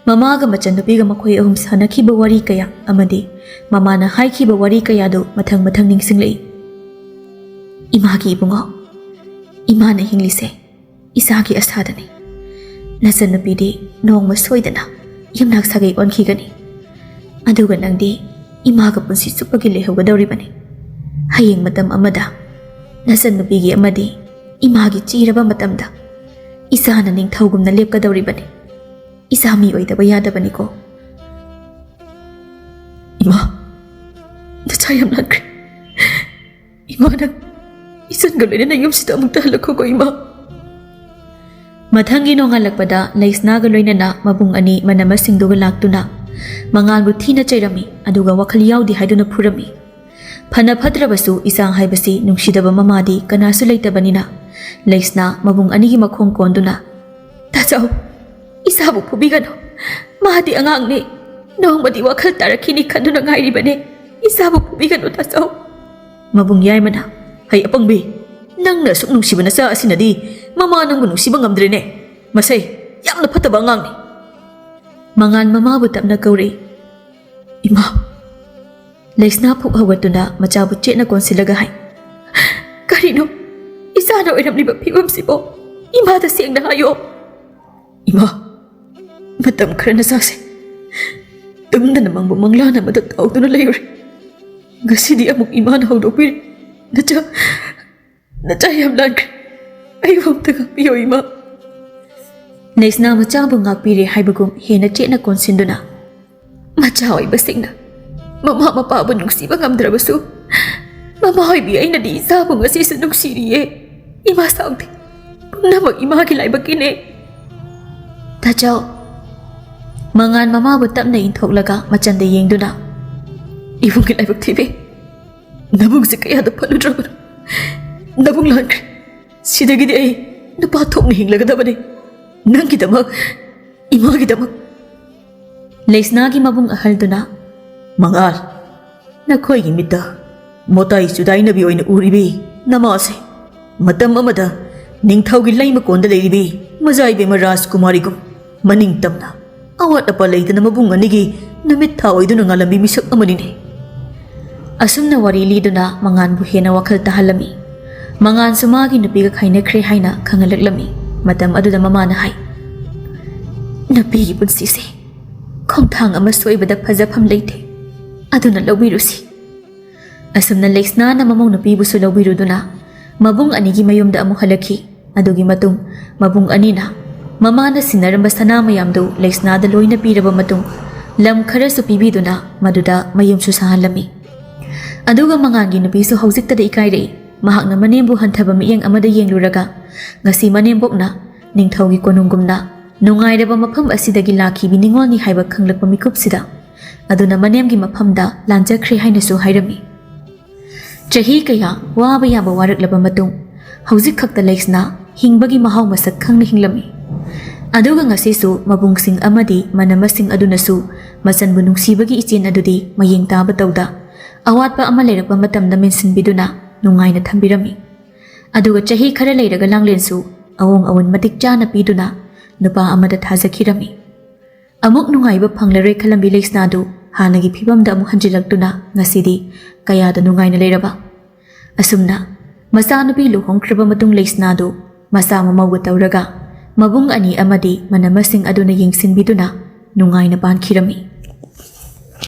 ꯃꯃꯥꯒ ꯃꯆꯟꯅꯨꯄꯤꯒ ꯃꯈꯣꯏ ꯑꯍꯨꯝ ꯁꯥꯟꯅꯈꯤꯕ ꯋꯥꯔꯤ ꯀꯌꯥ ꯑꯃꯗꯤ ꯃꯃꯥꯅ ꯍꯥꯏꯈꯤꯕ ꯋꯥꯔꯤ ꯀꯌꯥꯗꯨ ꯃꯊꯪ ꯃꯊꯪ ꯅꯤꯡꯁꯤꯡꯂꯛꯏ꯫ ꯏꯃꯥꯒꯤ ꯏꯕꯨꯡꯉꯣ, ꯏꯃꯥꯅ ꯍꯤꯡꯂꯤꯁꯦ ꯏꯆꯥꯒꯤ ꯑꯁꯥꯗꯅꯤ꯫ ꯅꯆꯟꯅꯨꯄꯤꯗꯤ ꯅꯣꯡꯃ ꯁꯣꯏꯗꯅ ꯌꯨꯝꯅꯥꯛ ꯁꯥꯒꯩ ꯑꯣꯟꯈꯤꯒꯅꯤ꯫ ꯑꯗꯨꯒ ꯅꯪꯗꯤ ꯏꯃꯥꯒ ꯄꯨꯟꯁꯤ ꯆꯨꯞꯄꯒꯤ ꯂꯩꯍꯧꯒꯗꯧꯔꯤꯕꯅꯤ꯫ ꯍꯌꯦꯡ ꯃꯇꯝ ꯑꯃꯗ ꯅꯆꯟꯅꯨꯄꯤꯒꯤ ꯑꯃꯗꯤ ꯏꯃꯥꯒꯤ ꯆꯤꯔꯕ ꯃꯇꯝꯗ ꯏꯆꯥꯅ ꯅꯤꯡꯊꯧꯒꯨꯝꯅ ꯂꯦꯞꯀꯗꯧꯔꯤꯕꯅꯤ꯫ ꯏꯆꯥ ꯃꯤ ꯑꯣꯏꯗꯕ ꯌꯥꯗꯕꯅꯤꯀꯣ꯫ ꯏꯃꯥ, ꯅꯆꯥ ꯌꯥꯝ ꯂꯥꯟꯈ꯭ꯔꯦ꯫ ꯏꯃꯥ, ꯅꯪ ꯏꯆꯟꯒ ꯂꯣꯏꯅꯅ ꯌꯨꯝꯁꯤꯗ ꯑꯃꯨꯛꯇ ꯍꯜꯂꯛꯈꯣꯀꯣ, ꯏꯃꯥ꯫ ꯃꯊꯪꯒꯤ ꯅꯣꯡꯉꯥꯜꯂꯛꯄꯗ ꯂꯩꯁꯅꯥꯒ ꯂꯣꯏꯅꯅ ꯃꯕꯨꯡ ꯑꯅꯤ ꯃꯅꯝꯃꯁꯤꯡꯗꯨꯒ ꯂꯥꯛꯇꯨꯅ ꯃꯉꯥꯜꯕꯨ ꯊꯤꯅ ꯆꯩꯔꯝꯃꯤ, ꯑꯗꯨꯒ ꯋꯥꯈꯜ ꯌꯥꯎꯗꯦ ꯍꯥꯏꯗꯨꯅ ꯐꯨꯔꯝꯃꯤ꯫ ꯐꯅ ꯐꯠꯇ꯭ꯔꯕꯁꯨ ꯏꯆꯥ ꯍꯥꯏꯕꯁꯤ ꯅꯨꯡꯁꯤꯗꯕ ꯃꯃꯥꯗꯤ ꯀꯅꯥꯁꯨ ꯂꯩꯇꯕꯅꯤꯅ ꯂꯩꯁꯅꯥ ꯃꯕꯨꯡ ꯑꯅꯤꯒꯤ ꯃꯈꯣꯡ ꯀꯣꯟꯗꯨꯅ, "ꯇꯥꯆꯧ, ꯏꯆꯥꯕꯨ ꯐꯨꯕꯤꯒꯅꯨ꯫ ꯃꯥꯗꯤ ꯑꯉꯥꯡꯅꯤ꯫ ꯅꯣꯡꯃꯗꯤ ꯋꯥꯈꯜ ꯇꯥꯔꯛꯈꯤꯅꯤ ꯈꯟꯗꯨꯅ ꯉꯥꯏꯔꯤꯕꯅꯤ꯫ ꯏꯆꯥꯕꯨ ꯐꯨꯕꯤꯒꯅꯨ, ꯇꯥꯆꯧ꯫" ꯃꯕꯨꯡ ꯌꯥꯏꯃꯅ, "ꯍꯩ ꯑꯄꯪꯕꯤ, ꯅꯪꯅ ꯑꯁꯨꯛ ꯅꯨꯡꯁꯤꯕ ꯅꯆꯥ ꯑꯁꯤꯅꯗꯤ ꯃꯃꯥ ꯅꯪꯕꯨ ꯅꯨꯡꯁꯤꯕ ꯉꯝꯗ꯭ꯔꯦꯅꯦ꯫ ꯃꯁꯦ ꯌꯥꯝꯅ ꯐꯠꯇꯕ ꯑꯉꯥꯡꯅꯤ꯫" ꯃꯉꯥꯟ ꯃꯃꯥꯕꯨ ꯇꯞꯅ ꯀꯧꯔꯦ꯫ "ꯏꯃꯥ!" ꯂꯩꯁꯅꯥ ꯐꯨꯛ ꯍꯧꯒꯠꯇꯨꯅ ꯃꯆꯥꯕꯨ ꯆꯦꯠꯅ ꯀꯣꯟꯁꯤꯜꯂꯒ ꯍꯥꯏ, "ꯀꯔꯤꯅꯣ? ꯏꯆꯥꯅ ꯑꯣꯏꯔꯝꯂꯤꯕ ꯐꯤꯕꯝꯁꯤꯕꯣ? ꯏꯃꯥꯗ ꯁꯦꯡꯅ ꯍꯥꯏꯌꯣ꯫" "ꯏꯃꯥ, ꯃꯇꯝ ꯈꯔ ꯅꯆꯥꯁꯦ ꯇꯨꯝꯗꯅ ꯃꯪꯕ ꯃꯪꯂꯥꯟ ꯑꯃꯗ ꯇꯥꯎꯗꯨꯅ ꯂꯩꯔꯨꯔꯦ꯫ ꯉꯁꯤꯗꯤ ꯑꯃꯨꯛ ꯏꯃꯥꯅ ꯍꯧꯗꯣꯛꯄꯤꯔꯦ꯫ ꯅꯆꯥ, ꯅꯆꯥ ꯌꯥꯝ ꯂꯥꯟꯈ꯭ꯔꯦ꯫ ꯑꯩꯕꯨ ꯑꯝꯇ ꯉꯥꯛꯄꯤꯌꯣ, ꯏꯃꯥ꯫" ꯂꯩꯁꯅꯥ ꯃꯆꯥꯕꯨ ꯉꯥꯛꯄꯤꯔꯦ ꯍꯥꯏꯕꯒꯨꯝ ꯍꯦꯟꯅ ꯆꯦꯠꯅ ꯀꯣꯟꯁꯤꯟꯗꯨꯅ, "ꯃꯆꯥ ꯑꯣꯏꯕꯁꯤꯡꯅ ꯃꯃꯥ ꯃꯄꯥꯕꯨ ꯅꯨꯡꯁꯤꯕ ꯉꯝꯗ꯭ꯔꯕꯁꯨ, ꯃꯃꯥ ꯑꯣꯏꯕꯤ ꯑꯩꯅꯗꯤ ꯏꯆꯥꯕꯨ ꯉꯁꯤꯁꯨ ꯅꯨꯡꯁꯤꯔꯤꯌꯦ꯫ ꯏꯃꯥ ꯁꯥꯎꯗꯦ, ꯄꯨꯝꯅꯃꯛ ꯏꯃꯥꯒꯤ ꯂꯥꯏꯕꯛꯀꯤꯅꯦ꯫ ꯇꯥꯆꯧ꯫" ꯃꯉꯥꯟ ꯃꯃꯥꯕꯨ ꯇꯞꯅ ꯏꯟꯊꯣꯛꯂꯒ ꯃꯆꯟꯗ ꯌꯦꯡꯗꯨꯅ, "ꯏꯕꯨꯡꯒꯤ ꯂꯥꯏꯕꯛ ꯊꯤꯕꯤ, ꯅꯕꯨꯡꯁꯦ ꯀꯌꯥꯗ ꯐꯠꯂꯨꯗ꯭ꯔꯕꯅꯣ? ꯅꯕꯨꯡ ꯂꯥꯟꯈ꯭ꯔꯦ꯫ ꯁꯤꯗꯒꯤꯗꯤ ꯑꯩ ꯅꯨꯄꯥ ꯊꯣꯛꯅ ꯍꯤꯡꯂꯒꯗꯕꯅꯤ꯫ ꯅꯪꯒꯤꯗꯃꯛ, ꯏꯃꯥꯒꯤꯗꯃꯛ꯫" ꯂꯩꯁꯅꯥꯒꯤ ꯃꯕꯨꯡ ꯑꯍꯜꯗꯨꯅ, "ꯃꯉꯥꯜ, ꯅꯈꯣꯏꯒꯤ ꯃꯤꯠꯇ ꯃꯣꯇꯥꯏ ꯆꯨꯗꯥꯏꯅꯕꯤ ꯑꯣꯏꯅ ꯎꯔꯤꯕꯤ ꯅꯃꯥꯁꯦ ꯃꯇꯝ ꯑꯃꯗ ꯅꯤꯡꯊꯧꯒꯤ ꯂꯩꯃꯀꯣꯟꯗ ꯂꯩꯔꯤꯕꯤ ꯃꯖꯥ ꯏꯕꯦꯝꯃ ꯔꯥꯖꯀꯨꯃꯥꯔꯤꯒꯨꯝ ꯃꯅꯤꯡ ꯇꯝꯅ, ꯑꯋꯥꯠ ꯑꯄꯥ ꯂꯩꯇꯅ ꯃꯕꯨꯡ ꯑꯅꯤꯒꯤ ꯅꯨꯃꯤꯠ ꯊꯥ ꯑꯣꯏꯗꯨꯅ ꯉꯥꯜꯂꯝꯕꯤ ꯃꯤꯁꯛ ꯑꯃꯅꯤꯅꯦ꯫" ꯑꯁꯨꯝꯅ ꯋꯥꯔꯤ ꯂꯤꯗꯨꯅ ꯃꯉꯥꯟꯕꯨ ꯍꯦꯟꯅ ꯋꯥꯈꯜ ꯇꯥꯍꯜꯂꯝꯃꯤ꯫ ꯃꯉꯥꯟꯁꯨ ꯃꯥꯒꯤ ꯅꯨꯄꯤꯒ ꯈꯥꯏꯅꯈ꯭ꯔꯦ ꯍꯥꯏꯅ ꯈꯪꯍꯜꯂꯛꯂꯝꯃꯤ꯫ ꯃꯇꯝ ꯑꯗꯨꯗ ꯃꯃꯥꯅ ꯍꯥꯏ, "ꯅꯨꯄꯤꯒꯤ ꯄꯨꯟꯁꯤꯁꯦ ꯈꯣꯡꯊꯥꯡ ꯑꯃ ꯁꯣꯏꯕꯗ ꯐꯖꯐꯝ ꯂꯩꯇꯦ꯫ ꯑꯗꯨꯅ ꯂꯧꯕꯤꯔꯨꯁꯤ꯫" ꯑꯁꯨꯝꯅ ꯂꯩꯁꯅꯥꯅ ꯃꯃꯧ ꯅꯨꯄꯤꯕꯨꯁꯨ ꯂꯧꯕꯤꯔꯨꯗꯨꯅ ꯃꯕꯨꯡ ꯑꯅꯤꯒꯤ ꯃꯌꯨꯝꯗ ꯑꯃꯨꯛ ꯍꯜꯂꯛꯈꯤ꯫ ꯑꯗꯨꯒꯤ ꯃꯇꯨꯡ ꯃꯕꯨꯡ ꯑꯅꯤꯅ ꯃꯃꯥꯅ ꯁꯤꯟꯅꯔꯝꯕ ꯁꯅꯥ ꯃꯌꯥꯝꯗꯨ ꯂꯩꯁꯅꯥꯗ ꯂꯣꯏꯅ ꯄꯤꯔꯕ ꯃꯇꯨꯡ, ꯂꯝ ꯈꯔꯁꯨ ꯄꯤꯕꯤꯗꯨꯅ ꯃꯗꯨꯗ ꯃꯌꯨꯝꯁꯨ ꯁꯥꯍꯜꯂꯝꯃꯤ꯫ ꯑꯗꯨꯒ ꯃꯉꯥꯟꯒꯤ ꯅꯨꯄꯤꯁꯨ ꯍꯧꯖꯤꯛꯇꯗ ꯏꯀꯥꯏꯔꯛꯏ꯫ ꯃꯍꯥꯛꯅ ꯃꯅꯦꯝꯕꯨ ꯍꯟꯊꯕ ꯃꯤꯠꯌꯦꯡ ꯑꯃꯗ ꯌꯦꯡꯂꯨꯔꯒ, ꯉꯁꯤ ꯃꯅꯦꯝꯕꯣꯛꯅ ꯅꯤꯡꯊꯧꯒꯤ ꯀꯣꯅꯨꯡꯒꯨꯝꯅ ꯅꯨꯡꯉꯥꯏꯔꯕ ꯃꯐꯝ ꯑꯁꯤꯗꯒꯤ ꯂꯥꯛꯈꯤꯕꯤ ꯅꯤꯉꯣꯜꯅꯤ ꯍꯥꯏꯕ ꯈꯪꯂꯛꯄ ꯃꯤꯀꯨꯞꯁꯤꯗ, ꯑꯗꯨꯅ ꯃꯅꯦꯝꯒꯤ ꯃꯐꯝꯗ ꯂꯥꯟꯖꯈ꯭ꯔꯦ ꯍꯥꯏꯅꯁꯨ ꯍꯥꯏꯔꯝꯃꯤ꯫ ꯆꯍꯤ ꯀꯌꯥ ꯋꯥꯕ ꯌꯥꯕ ꯋꯥꯔꯛꯂꯕ ꯃꯇꯨꯡ, ꯍꯧꯖꯤꯛ ꯈꯛꯇ ꯂꯩꯁꯅꯥ ꯍꯤꯡꯕꯒꯤ ꯃꯍꯥꯎ ꯃꯁꯛ ꯈꯪꯅ ꯍꯤꯡꯂꯝꯃꯤ꯫ ꯑꯗꯨꯒ ꯉꯁꯤꯁꯨ ꯃꯕꯨꯡꯁꯤꯡ ꯑꯃꯗꯤ ꯃꯅꯃꯁꯤꯡ ꯑꯗꯨꯅꯁꯨ ꯃꯆꯟꯕꯨ ꯅꯨꯡꯁꯤꯕꯒꯤ ꯏꯆꯦꯟ ꯑꯗꯨꯗꯤ ꯃꯌꯦꯡ ꯇꯥꯕ ꯇꯧꯗ, ꯑꯋꯥꯠꯄ ꯑꯃ ꯂꯩꯔꯛꯄ ꯃꯇꯝꯗ ꯃꯦꯟꯁꯤꯟꯕꯤꯗꯨꯅ ꯅꯨꯡꯉꯥꯏꯅ ꯊꯝꯕꯤꯔꯝꯃꯤ꯫ ꯑꯗꯨꯒ ꯆꯍꯤ ꯈꯔ ꯂꯩꯔꯒ ꯂꯥꯡꯂꯦꯟꯁꯨ ꯑꯋꯣꯡ ꯑꯋꯣꯟ ꯃꯇꯤꯛ ꯆꯥꯅ ꯄꯤꯗꯨꯅ ꯅꯨꯄꯥ ꯑꯃꯗ ꯊꯥꯖꯈꯤꯔꯝꯃꯤ꯫ ꯑꯃꯨꯛ ꯅꯨꯡꯉꯥꯏꯕ ꯐꯪꯂꯔꯣꯏ ꯈꯜꯂꯝꯕꯤ ꯂꯩꯁꯅꯥꯗꯨ ꯍꯥꯟꯅꯒꯤ ꯐꯤꯕꯝꯗ ꯑꯃꯨꯛ ꯍꯟꯖꯤꯜꯂꯛꯇꯨꯅ ꯉꯁꯤꯗꯤ ꯀꯌꯥꯗ ꯅꯨꯡꯉꯥꯏꯅ ꯂꯩꯔꯕ꯫ ꯑꯁꯨꯝꯅ ꯃꯆꯥꯅꯨꯄꯤ ꯂꯨꯍꯣꯡꯈ꯭ꯔꯕ ꯃꯇꯨꯡ ꯂꯩꯁꯅꯥꯗꯨ ꯃꯆꯥ ꯃꯃꯧꯒ ꯇꯧꯔꯒ ꯃꯕꯨꯡ ꯑꯅꯤ ꯑꯃꯗꯤ ꯃꯅꯃꯁꯤꯡ ꯑꯗꯨꯅ ꯌꯦꯡꯁꯤꯟꯕꯤꯗꯨꯅ ꯅꯨꯡꯉꯥꯏꯅ ꯄꯥꯟꯈꯤꯔꯝꯃꯤ꯫